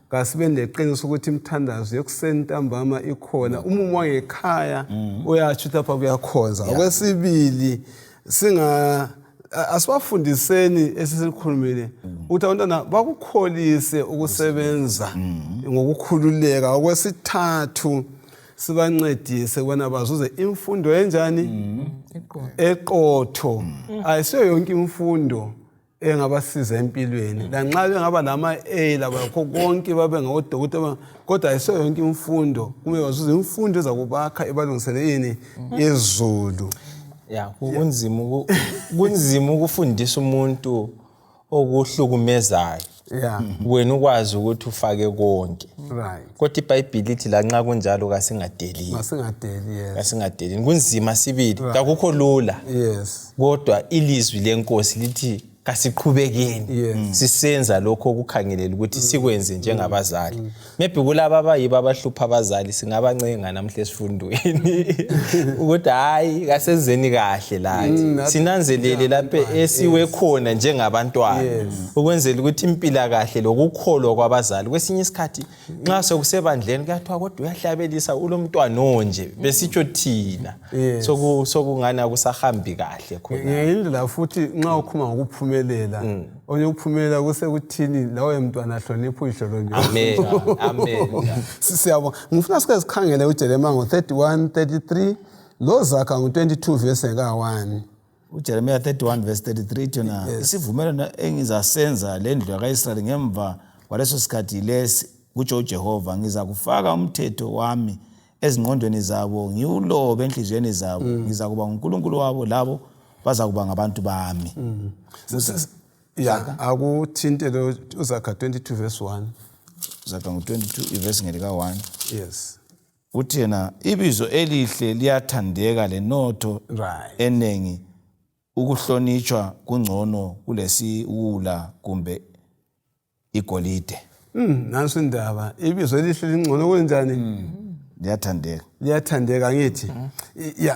kasibe neqiniso ukuthi imithandazo yekuseni ntambama ikhona umumo wangekhaya uyatsho lapha kuyakhonza. Okwesibili asibafundiseni esisikhulumile ukuthi abantwana bakukholise ukusebenza ngokukhululeka. Okwesithathu sibancedise bona bazuze imfundo enjani eqotho. Ayisiyo yonke imfundo engabasiza empilweni lanxa bengaba nama-A labakho konke babe ngodokotela kodwa ayisiyo yonke imfundo kumele bazuze imfundo ezakubakha ebalungisele ini ezulu. Kunzima ukufundisa umuntu okuhlukumezayo wena ukwazi ukuthi ufake konke. Kodwa iBhayibheli lithi la nxa kunjalo kasingadelini. Kunzima sibili akukho lula. Kodwa ilizwi lenkosi lithi kasiqhubekeni sisenza lokho okukhangelela ukuthi sikwenze njengabazali. Maybe kulabo abayibo abahlupha abazali singabancenga namhla esifundweni ukuthi hayi kasenzeni kahle lathi sinanzelele lapha esiwe khona njengabantwana ukwenzela ukuthi impila kahle lokukholwa kwabazali. Kwesinye isikhathi nxa sokusebandleni kuyathiwa kodwa uyahlabelisa ulomntwana onje besitsho thina sokungana kusahambi kahle khona. Ngiyindlela futhi nxa ukhuma ngokuphumelela onye ukuphumelela kusekuthini lawe mntwana ahloniphe uyihlo lonke. Amen. Siyabonga. Ngifuna sike sikhangele uJeremiya ngo-31:33 loZakha ngo-22 verse ka-1. uJeremiya 31 verse 33 thina isivumelwano engizasenza lendlu yaka-Israyeli ngemva kwaleso sikhathi lesi kutsho uJehova, ngizakufaka umthetho wami ezingqondweni zabo ngiwulobe enhliziyweni zabo, ngizakuba nguNkulunkulu wabo labo bazakuba ngabantu bami. Akuthintele uZakha 22 verse 1. Zakha ngo-22 ivesi ngelika-1. Yes. Uthi yena ibizo elihle liyathandeka lenotho enengi ukuhlonitshwa kungcono kulesiwula kumbe igolide. Nansi indaba ibizo elihle lingcono kwenjani? Liyathandeka ngithi.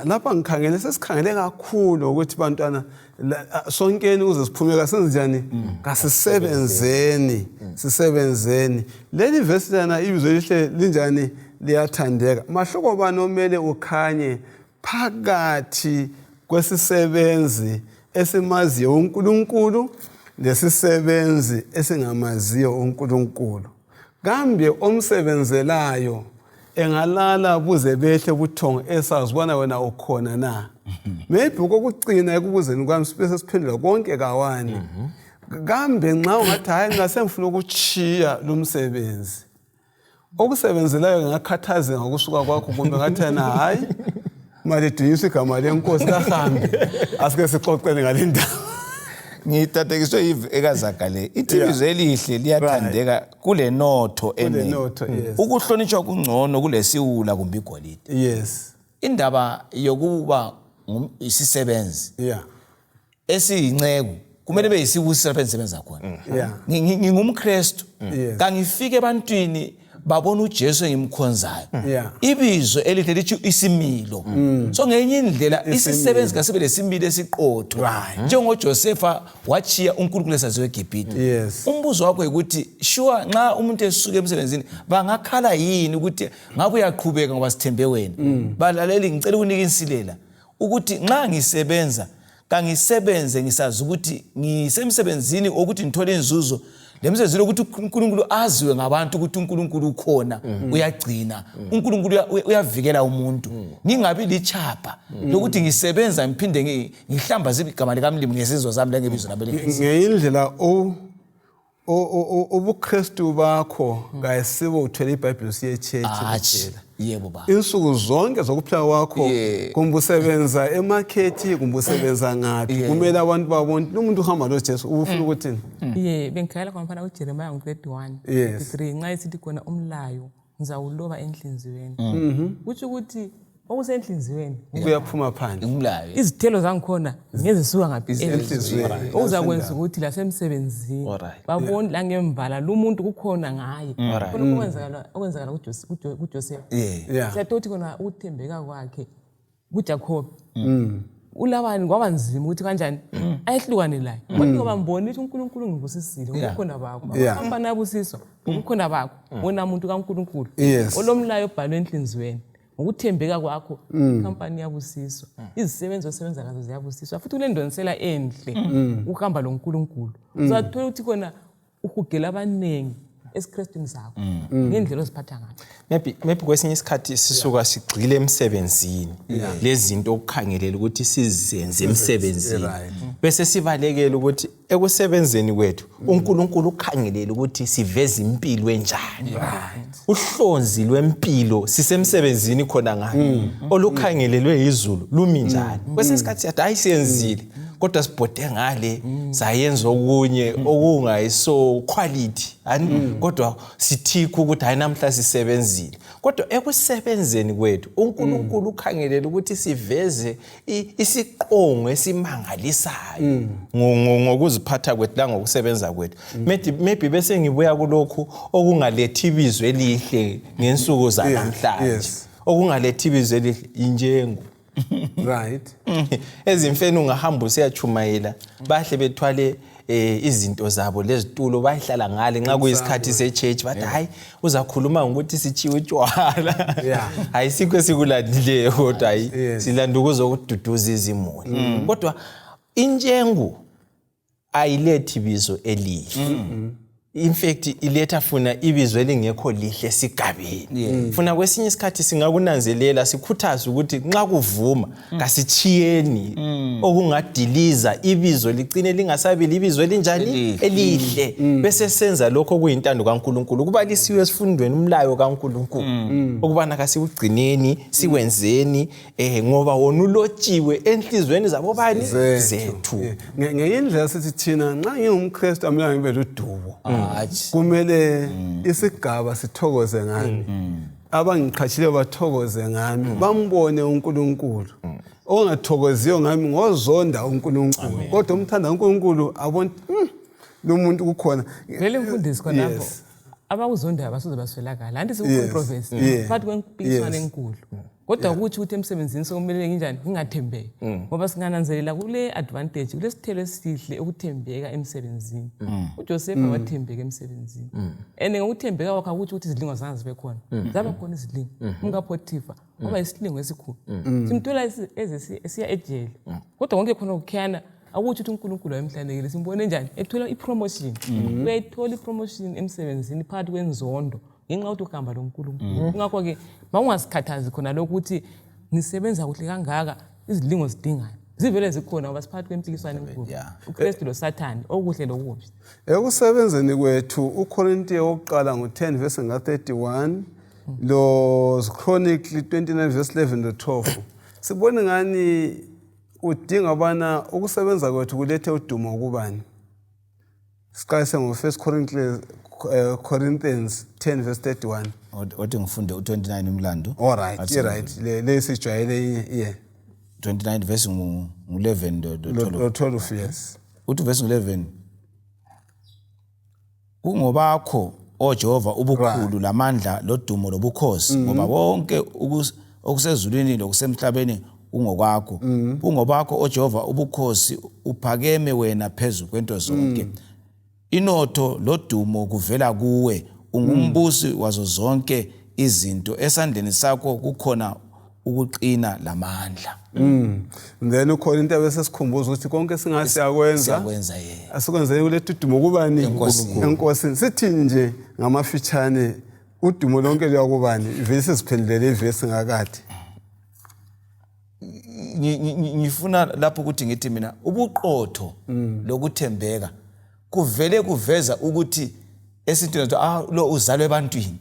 Lapha ngikhangele sesikhangele kakhulu ukuthi bantwana sonkeni ukuze siphumeka senze njani? Kasisebenzeni. Leli verse lana ibizo elihle linjani? Liyathandeka. Mahluko bani omele ukhanye phakathi kwesisebenzi esimaziyo uNkulunkulu lesisebenzi esingamaziyo uNkulunkulu? Kambe omsebenzelayo engalala buze behle buthongo esazibona wena ukhona na? Maybe kokucina ekubuzeni kwami sibese siphendula konke kawani. Kambe nxa ungathi hayi ngasemfuna ukuchiya lo msebenzi okusebenzelayo ngakhathaze ngokusuka kwakho kumbe ngathi na hayi mali dunyiswa igama lenkosi kahambe asike sixoxele ngalindaba. Ngitatekiswe ekaZakha le ithi ibizo elihle liyathandeka kule notho enengi ukuhlonitshwa kungcono kulesiwula kumbe igolide. Yes. Indaba yokuba isisebenzi esiyinceku kumele beyisibusi lapha engisebenza khona. NgingumKristu kangifike ebantwini babona uJesu engimkhonzayo. Ibizo elihle lithi isimilo. So ngenye indlela isisebenzi kasibe lesimilo esiqotho. NjengoJosefa wachiya uNkulunkulu esaziwe eGibhithe. Umbuzo wakho ukuthi sure nxa umuntu esuka emsebenzini bangakhala yini ukuthi ngabe uyaqhubeka ngoba sithembe wena. Balaleli ngicela ukunika insilela ukuthi nxa ngisebenza kangisebenze ngisazi ukuthi ngisemsebenzini ukuthi ngithole inzuzo. Lemsebenzini ukuthi uNkulunkulu aziwe ngabantu ukuthi uNkulunkulu ukhona uyagcina uNkulunkulu uyavikela umuntu. Ngingabi lichapha lokuthi ngisebenza ngiphinde ngihlambaza igama likaMlimi ngesizwe sami la ngebizo lami lenkosi. Ngeyindlela ubuKristu bakho ngayisibo uthwele iBhayibheli siye church kuphela. Yebo baba. Insuku zonke zokuphila kwakho kumbe usebenza emarket kumbe usebenza ngaphi kumele abantu babone umuntu uhamba noJesu ufuna ukuthini? Bengikhala kwamfana uJeremiya ngo-31:33 nxa isithi khona umlayo ngizawuloba enhlinziyweni. Kuthi ukuthi okusenhlinziyweni kuyaphuma phandle umlayo. Izithelo zangikhona ngezisuka ngaphi enhlinziyweni. Uzakwenza ukuthi lasemsebenzini babone la ngemvala lo muntu kukhona ngaye. Khona okwenzakala kuJosefa. Siyathothi khona ukuthembeka kwakhe kuJacob. ulabani kwaba nzima ukuthi kanjani ayehlukane laye kodwa ngoba mbona ukuthi uNkulunkulu ngibusisile ukukhona bakho abafana abusiswa ukukhona bakho wena umuntu kaNkulunkulu olomlayo obhalwe enhlinzweni ngokuthembeka kwakho ikhampani yabusiswa izisebenzi osebenza ngazo ziyabusiswa futhi kulendonsela enhle ukuhamba loNkulunkulu uzathola ukuthi khona ukugela abanengi esiKristwini sakho ngendlela oziphatha ngayo maybe kwesinye isikhathi sisuka sigcile emsebenzini lezinto okukhangelela ukuthi sizenze emsebenzini bese sibalekela ukuthi ekusebenzeni kwethu uNkulunkulu ukhangelela ukuthi siveze impilo enjani uhlonzi lwempilo sisemsebenzini khona ngani olukhangelelwe izulu lumi njani kwesinye isikhathi siyathi ayisenzile kodwa sibhode ngale sayenza okunye okungayiso quality kodwa sithikho ukuthi hayi namhla sisebenzile kodwa ekusebenzeni kwethu uNkulunkulu ukhangelela ukuthi siveze isiqongo esimangalisayo ngokuziphatha kwethu la ngokusebenza kwethu maybe bese ngibuya kulokhu okungalethi ibizwe elihle ngensuku zanamhlanje okungalethi ibizwe elihle injengo right ezimfeni ungahamba usiyachumayela bahle bethwale izinto zabo lezitulo bayihlala ngale nxa kuyisikhathi sechurch bathi hayi uzakhuluma ukuthi sichiwe utshwala hayi sikho sikulandileyo kodwa hayi silanda ukuzokududuza izimuli kodwa injengo ayilethi ibizo elihle in fact iletha funa ibizo elingekho lihle sigabeni funa kwesinye isikhathi singakunanzelela sikhuthaza ukuthi nxa kuvuma kasichiyeni okungadiliza ibizo ligcine lingasabili ibizo elinjani elihle bese senza lokho kuyintando kaNkulunkulu kubalisiwe esifundweni umlayo kaNkulunkulu ukubana kasikugcineni siwenzeni ngoba wona ulotshiwe enhlizweni zabo bani zethu ngendlela sithi thina nxa ngingumKristu amlanga ngibe ludubo kumele isigaba sithokoze ngami abangiqhatshileyo bathokoze ngami bambone uNkulunkulu ongathokoziyo ngami ngozonda uNkulunkulu kodwa umthanda uNkulunkulu abona lo muntu kukhona vele mfundisi khonapho abakuzondayo basoze baswelakala anti sikucontroversy phakathi kwempikiswano enkulu kodwa ukuthi emsebenzini sokumele nginjani ngingathembeki ngoba singananzelela kule advantage kule sithelo esihle ukuthembeka emsebenzini uJoseph wathembeka emsebenzini and ngokuthembeka kwakhe ukuthi izidlingo zange zibe khona zaba khona izidlingo umkaPhotifa ngoba isidlingo esikhulu simthola esiya ejele kodwa konke khona ukukhiyana ukuthi uNkulunkulu wayemhlanekile simbone njani ethola ipromotion uyayithola ipromotion emsebenzini phakathi kwenzondo ngenxa yokuthi uhamba loNkulunkulu ngakho ke bangasikhathazi khona lokho ukuthi nisebenza kuhle kangaka izidlingo zidingayo zivele zikhona ngoba siphakathi kwempikiswano enkulu uKristu loSathane okuhle lokubi ekusebenzeni kwethu uKorintiya wokuqala ngo10 verse 31 lo Chronicle 29 verse 11 to 12 sibone ngani udinga bana ukusebenza kwethu kulethe udumo kubani siqalise ngo1 Corinthians 10 verse 31 othi ngifunde u29 umlando right lesijwayele 29 verse ngu11 12 yes uthi verse 11 ungobakho o Jehova ubukhulu lamandla lodumo lobukhosi ngoba bonke okusezulwini lokusemhlabeni ungokwakho ungobakho o Jehova ubukhosi uphakeme wena phezulu kwento zonke inotho lodumo kuvela kuwe ungumbusi wazo zonke izinto esandleni sakho kukhona ukuqina lamandla then uKorintiya bese sikhumbuza ukuthi konke singasiyakwenza asikwenze kulethe udumo kubani enkosini sithi nje ngamafitshane udumo lonke liyakubani ivesi siphendulele ivesi ngakade ngifuna lapho ukuthi ngithi mina ubuqotho lokuthembeka kuvele kuveza ukuthi esintweni lo uzalwe ebantwini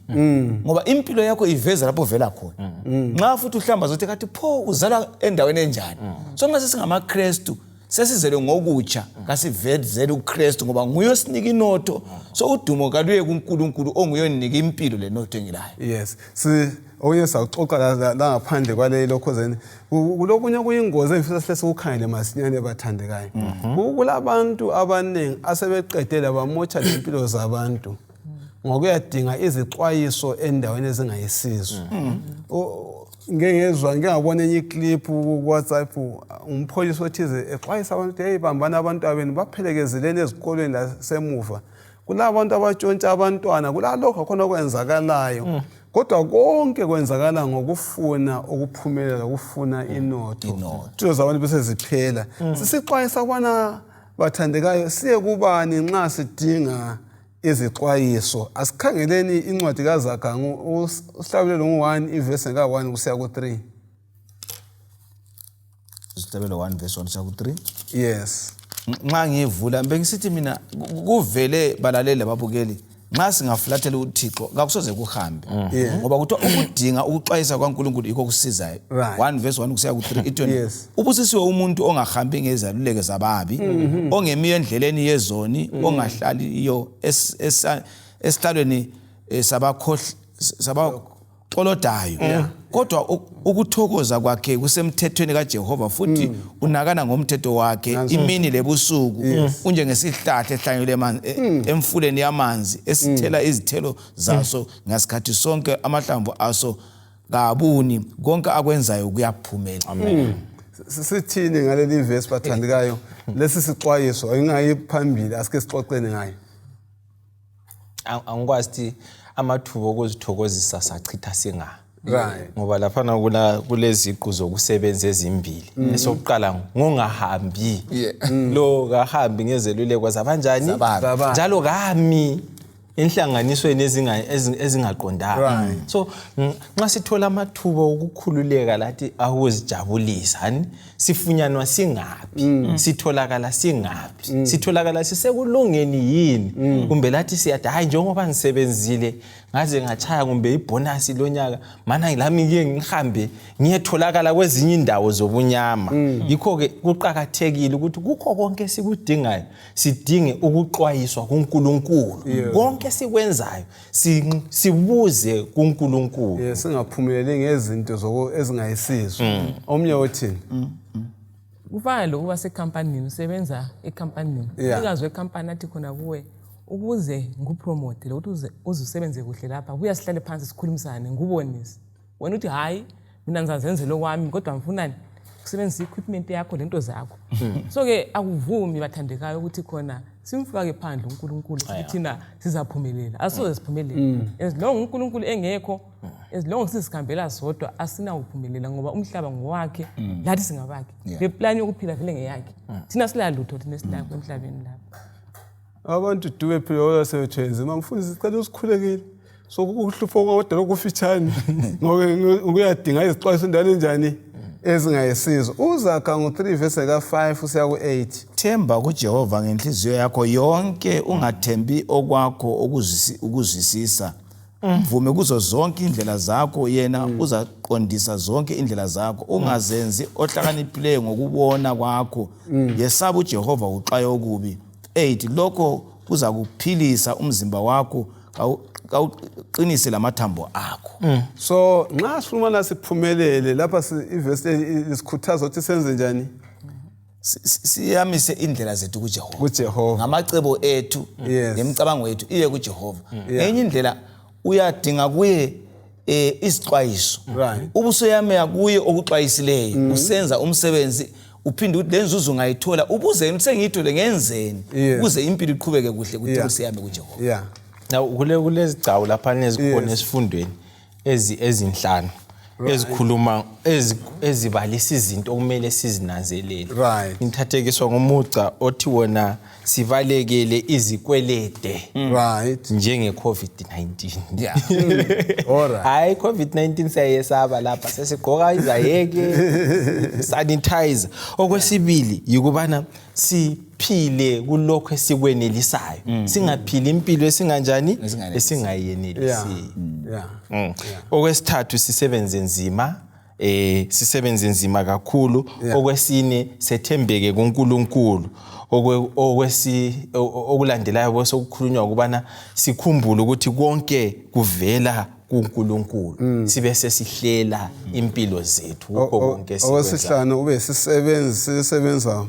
ngoba impilo yakho iveza lapho vela khona nxa futhi uhlamba zothi kathi pho uzalwa endaweni enjani so nxa sesingamaKristu sesizele ngokutsha kasivezele uKristu ngoba nguye osinika inotho so udumo kaluye kuNkulunkulu onguye onika impilo lenotho engilayo yes okunye saxoxa la ngaphandle kwale lokhozeni kulokunye kuyingozi emfisa sesikukhangele masinyane bathandekayo kulabantu abaningi asebeqedela bamotsha lempilo zabantu ngokuyadinga izixwayiso endaweni ezingayisizo ngiyabona enye iclip ku WhatsApp umpholisi othize exwayisa abantu ukuthi hey bambana abantwana baphelekezelene ezikolweni lasemuva kulabo abantu abatshontsha abantwana kulalokho khona okwenzakalayo kodwa konke kwenzakala ngokufuna ukuphumelela ukufuna inotho tuzo abantu bese ziphela sisixwayisa kwana bathandekayo siye kubani nxa sidinga izixwayiso asikhangeleni incwadi kaZaga usihlabelelo ngo1 iverse ka1 kusiya ku3 Isihlabelelo 1 verse 1 kusiya ku3 yes nxa ngivula bengisithi mina kuvele balalele babukeli nxa singafulathela uThixo kakusoze kuhambe ngoba kuthiwa ukudinga ukuxwayisa kwaNkulunkulu ikho kusizayo 1 verse 1 kusiya ku3 ithi ubusisiwe umuntu ongahambi ngezaluleke zababi ongemiyo endleleni yezoni ongahlaliyo esihlalweni sabaxolodayo kodwa ukuthokoza kwakhe kusemthethweni kaJehova futhi unakana ngomthetho wakhe imini lebusuku unjengesihlahla ehlanyelwe emfuleni yamanzi esithela izithelo zaso ngasikhathi sonke amahlamvu aso kabuni konke akwenzayo kuyaphumela. Amen. Sithini ngaleli verse bathandikayo lesi sixwayiso ayingayiphambili asike sixoxene ngayo. Angikwazi amathuba okuzithokozisa sachitha singa. Right. Ngoba lapha kuleziqu zokusebenza ezimbili. Esokuqala ngongahambi. Lo kahambi ngezeluleko zabanjani? Njalo kami inhlanganisweni ezingaqondanga. So nxa sithola amathuba okukhululeka lathi awuzijabulisa sifunyanwa singapi sitholakala singapi sitholakala sisekulungeni yini kumbe lathi siyathi hayi njengoba ngisebenzile ngaze ngachaya kumbe ibonus lonyaka mana ngilami ngihambe ngiyetholakala kwezinye indawo zobunyama yikho ke kuqhakathekile ukuthi kukho konke sikudingayo sidinge ukuxwayiswa kuNkulunkulu konke sikwenzayo sibuze kuNkulunkulu singaphumeleli ngezinto ezingayisizo omnye othini kufana lokuba secompany usebenza ecompany ikazwe company athi khona kuwe ukuze ngikupromote ukuthi uzusebenze kuhle lapha buya sihlale phansi sikhulumisane ngubonise wena uthi hayi mina ngizazenze lokwami kodwa mfunani ukusebenzisa equipment yakho lento zakho so ke akuvumi bathandekayo ukuthi khona simfake phandle uNkulunkulu thina sizaphumelela asoze siphumelele as long uNkulunkulu engekho as long sisikhambela sodwa asina ukuphumelela ngoba umhlaba ngowakhe lathi singabakhe le plan yokuphila vele ngeyakhe thina silalutho thina silapha emhlabeni lapha abantu duwe phela sebethenze mangifuna sicela usikhulekile so ukuhlupha kodwa lokufitshane ngoba ukuyadinga izixwayiso endaweni njani ezingayisizo uZaga ngo3 verse ka5 usiya ku8 themba kuJehova ngenhliziyo yakho yonke ungathembi okwakho ukuzwisisa mvume kuzo zonke indlela zakho yena uzaqondisa zonke indlela zakho ungazenzi ohlakaniphileyo ngokubona kwakho yesaba uJehova uxayo okubi 8 lokho kuza kuphilisa umzimba wakho kawuqinise lamathambo akho so nxa sifuna siphumelele lapha iverse isikhuthaza ukuthi senze njani siyamise indlela zethu kuJehova ngamacebo ethu nemicabango yethu iye kuJehova enye indlela uyadinga kuye isixwayiso ubusoyameya kuye okuxwayisileyo usenza umsebenzi uphinde ukuthi lenzuzo ungayithola ubuze sengiyithole ngenzeni ukuze impilo iqhubeke kuhle kuthi usiyame kuJehova now kulezigcawu lapha nezikhona esifundweni ezinhlanu ezikhuluma ezibalisa izinto okumele sizinanzelele ngithathekiswa ngomugca othi wona sivalekele izikwelede njenge COVID-19 hayi COVID-19 sayesaba lapha sesigqoka izayeke sanitizer okwesibili yikubana siphile kulokho esikwenelisayo singaphili impilo esinganjani esingayenelisi okwesithathu sisebenze nzima kakhulu okwesine sethembeke kuNkulunkulu okulandelayo bose ukukhulunywa ukubana sikhumbule ukuthi konke kuvela kuNkulunkulu sibe sesihlela impilo zethu ukho konke sikwenza okwesihlanu ube sisebenza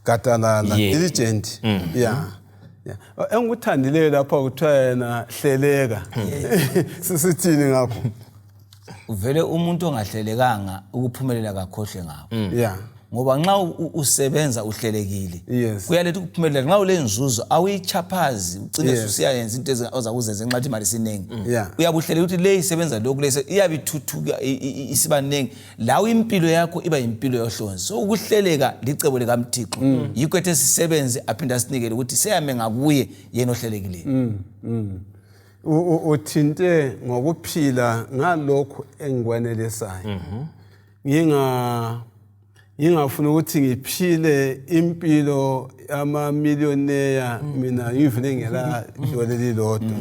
gadalala diligent engikuthandileyo lapha kuthiwa yena hleleka sisithini ngakho uvele umuntu ongahlelekanga ukuphumelela kakhohle ngabo. Yeah. Ngoba nxa usebenza uhlelekile Yes. kuyaletha ukuphumelela. Nxa ulenzuzo awuyichaphazi ugcine usiyayenza into ozakuzenza ngenxa imali sinengi. Yeah. Uyabuhlelela ukuthi le isebenza lokhu lese iyabithuthuka isiba nengi lawo impilo yakho iba impilo yohlonzi. So ukuhleleka licebo lika Mthixo. Yikho ethi sisebenze aphinda sinikele ukuthi seyame ngakuye yena ohlelekileyo. Uthinte ngokuphila ngalokho engikwanelisayo. Ngingafuna ukuthi ngiphile impilo ama-millionaire mina ngivele ngela dole lilodwa.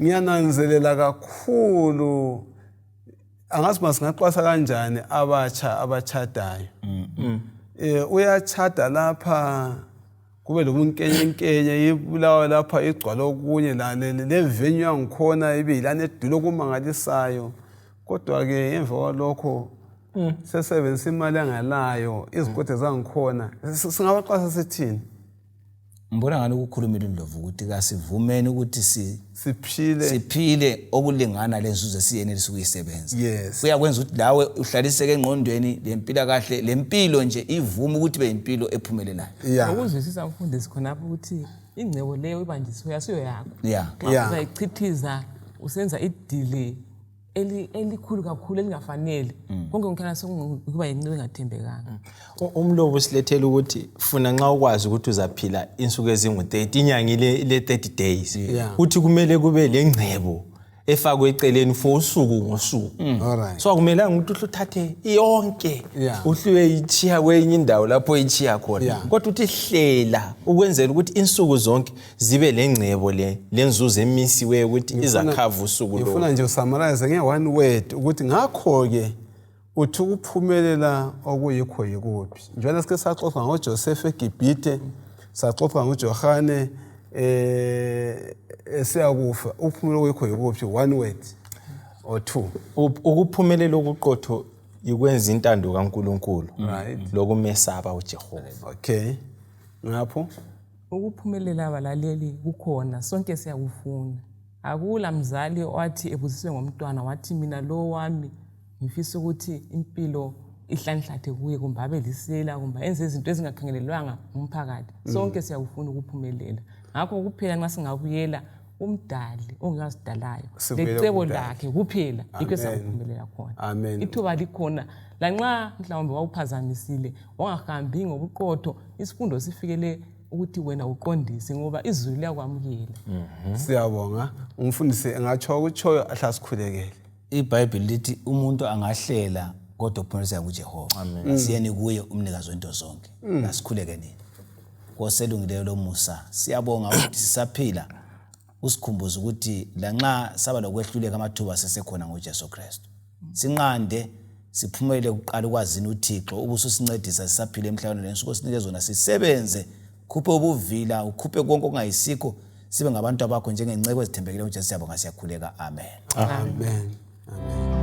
Ngiyananzelela kakhulu angazi masingaqwasa kanjani abatsha abachadayo. Uyachada lapha kube lobunkenyenkenye ibulawa lapha igcwala okunye le venue yangikhona ibe yilana edulo kumangalisayo. Kodwa ke emva kwalokho sesebenzisa imali angalayo izigodi zangikhona singabaqasa sithini? Mbona ngani ukukhulumela uNdlovu ukuthi kasivumeni ukuthi siphile okulingana lenzuzo esiyenelisa ukuyisebenza. Yes. Kuyakwenza ukuthi lawe uhlaliseke engqondweni lempilo kahle lempilo nje ivume ukuthi be impilo ephumelelayo. Yeah. Ukuzwisisa umfundisi khonapho ukuthi ingcebo leyo ibanjisiwe yasiyo yakho. Yeah. Xa uzayichithiza usenza idili elikhulu kakhulu elingafanele konke ngikhana sokuba yincebe engathembekanga. Umlobo silethela ukuthi funa nxa ukwazi ukuthi uzaphila insuku ezingu-30 inyanga le 30 days uthi kumele kube lengcebo efakwe eceleni for usuku ngosuku. Alright. So akumelanga ukuthi uthathe yonke uhliwe ichiya kwenye indawo lapho ichiya khona. Kodwa uthi hlela ukwenzela ukuthi insuku zonke zibe lengcebo lenzuzo emisiwe ukuthi izakhava usuku lo. Ngifuna nje usummarize nge-one word ukuthi ngakho ke uthi ukuphumelela okuyikho yikuphi. Njengoba sike saxoxa ngoJoseph eGibhite, saxoxa ngoJohane esiyakufa. Ukuphumelela okuyikho yikuphi, one word or two. Ukuphumelela okuqotho ikwenza intando kaNkulunkulu. Right. Lokumesaba uJehova. Okay. Ngapho Ukuphumelela abalaleli kukhona sonke siyakufuna. Akula mzali owathi ebusiswe ngomntwana wathi mina lo wami ngifisa ukuthi impilo ihlanhlathe kuye kumbe abe lisela kumbe enze izinto ezingakhangelelwanga umphakathi. Sonke siyakufuna ukuphumelela. Ngakho kuphela nxa singabuyela umdali ongasidalayo lecebo lakhe kuphela yikho siyakuphumelela khona. Amen. Ithuba likhona lanxa mhlawumbe wawuphazamisile wangahambi ngobuqotho isifundo sifikele ukuthi wena uqondise ngoba izulu liyakwamukela. Siyabonga. Umfundisi engatsho ukutshoyo ahlasikhulekele. iBhayibheli lithi umuntu angahlela kodwa uphumelelisa kuJehova. Asiyeni kuye umnikazi wento zonke. Asikhuleke nini. Koselungileyo lomusa. Siyabonga ukuthi sisaphila. Usikhumbuza ukuthi lanxa saba lokwehluleka amathuba sesekhona ngoJesu Kristu. Sinqande siphumelele ukuqala ukwazini uThixo ubususincedisa sisaphila emhlabeni lensuku osinike zona sisebenze khuphe ubuvila ukhuphe konke okungayisikho sibe ngabantu abakho njengenceke ezithembekile uJesu siyabonga siyakhuleka. Amen. Amen. Amen.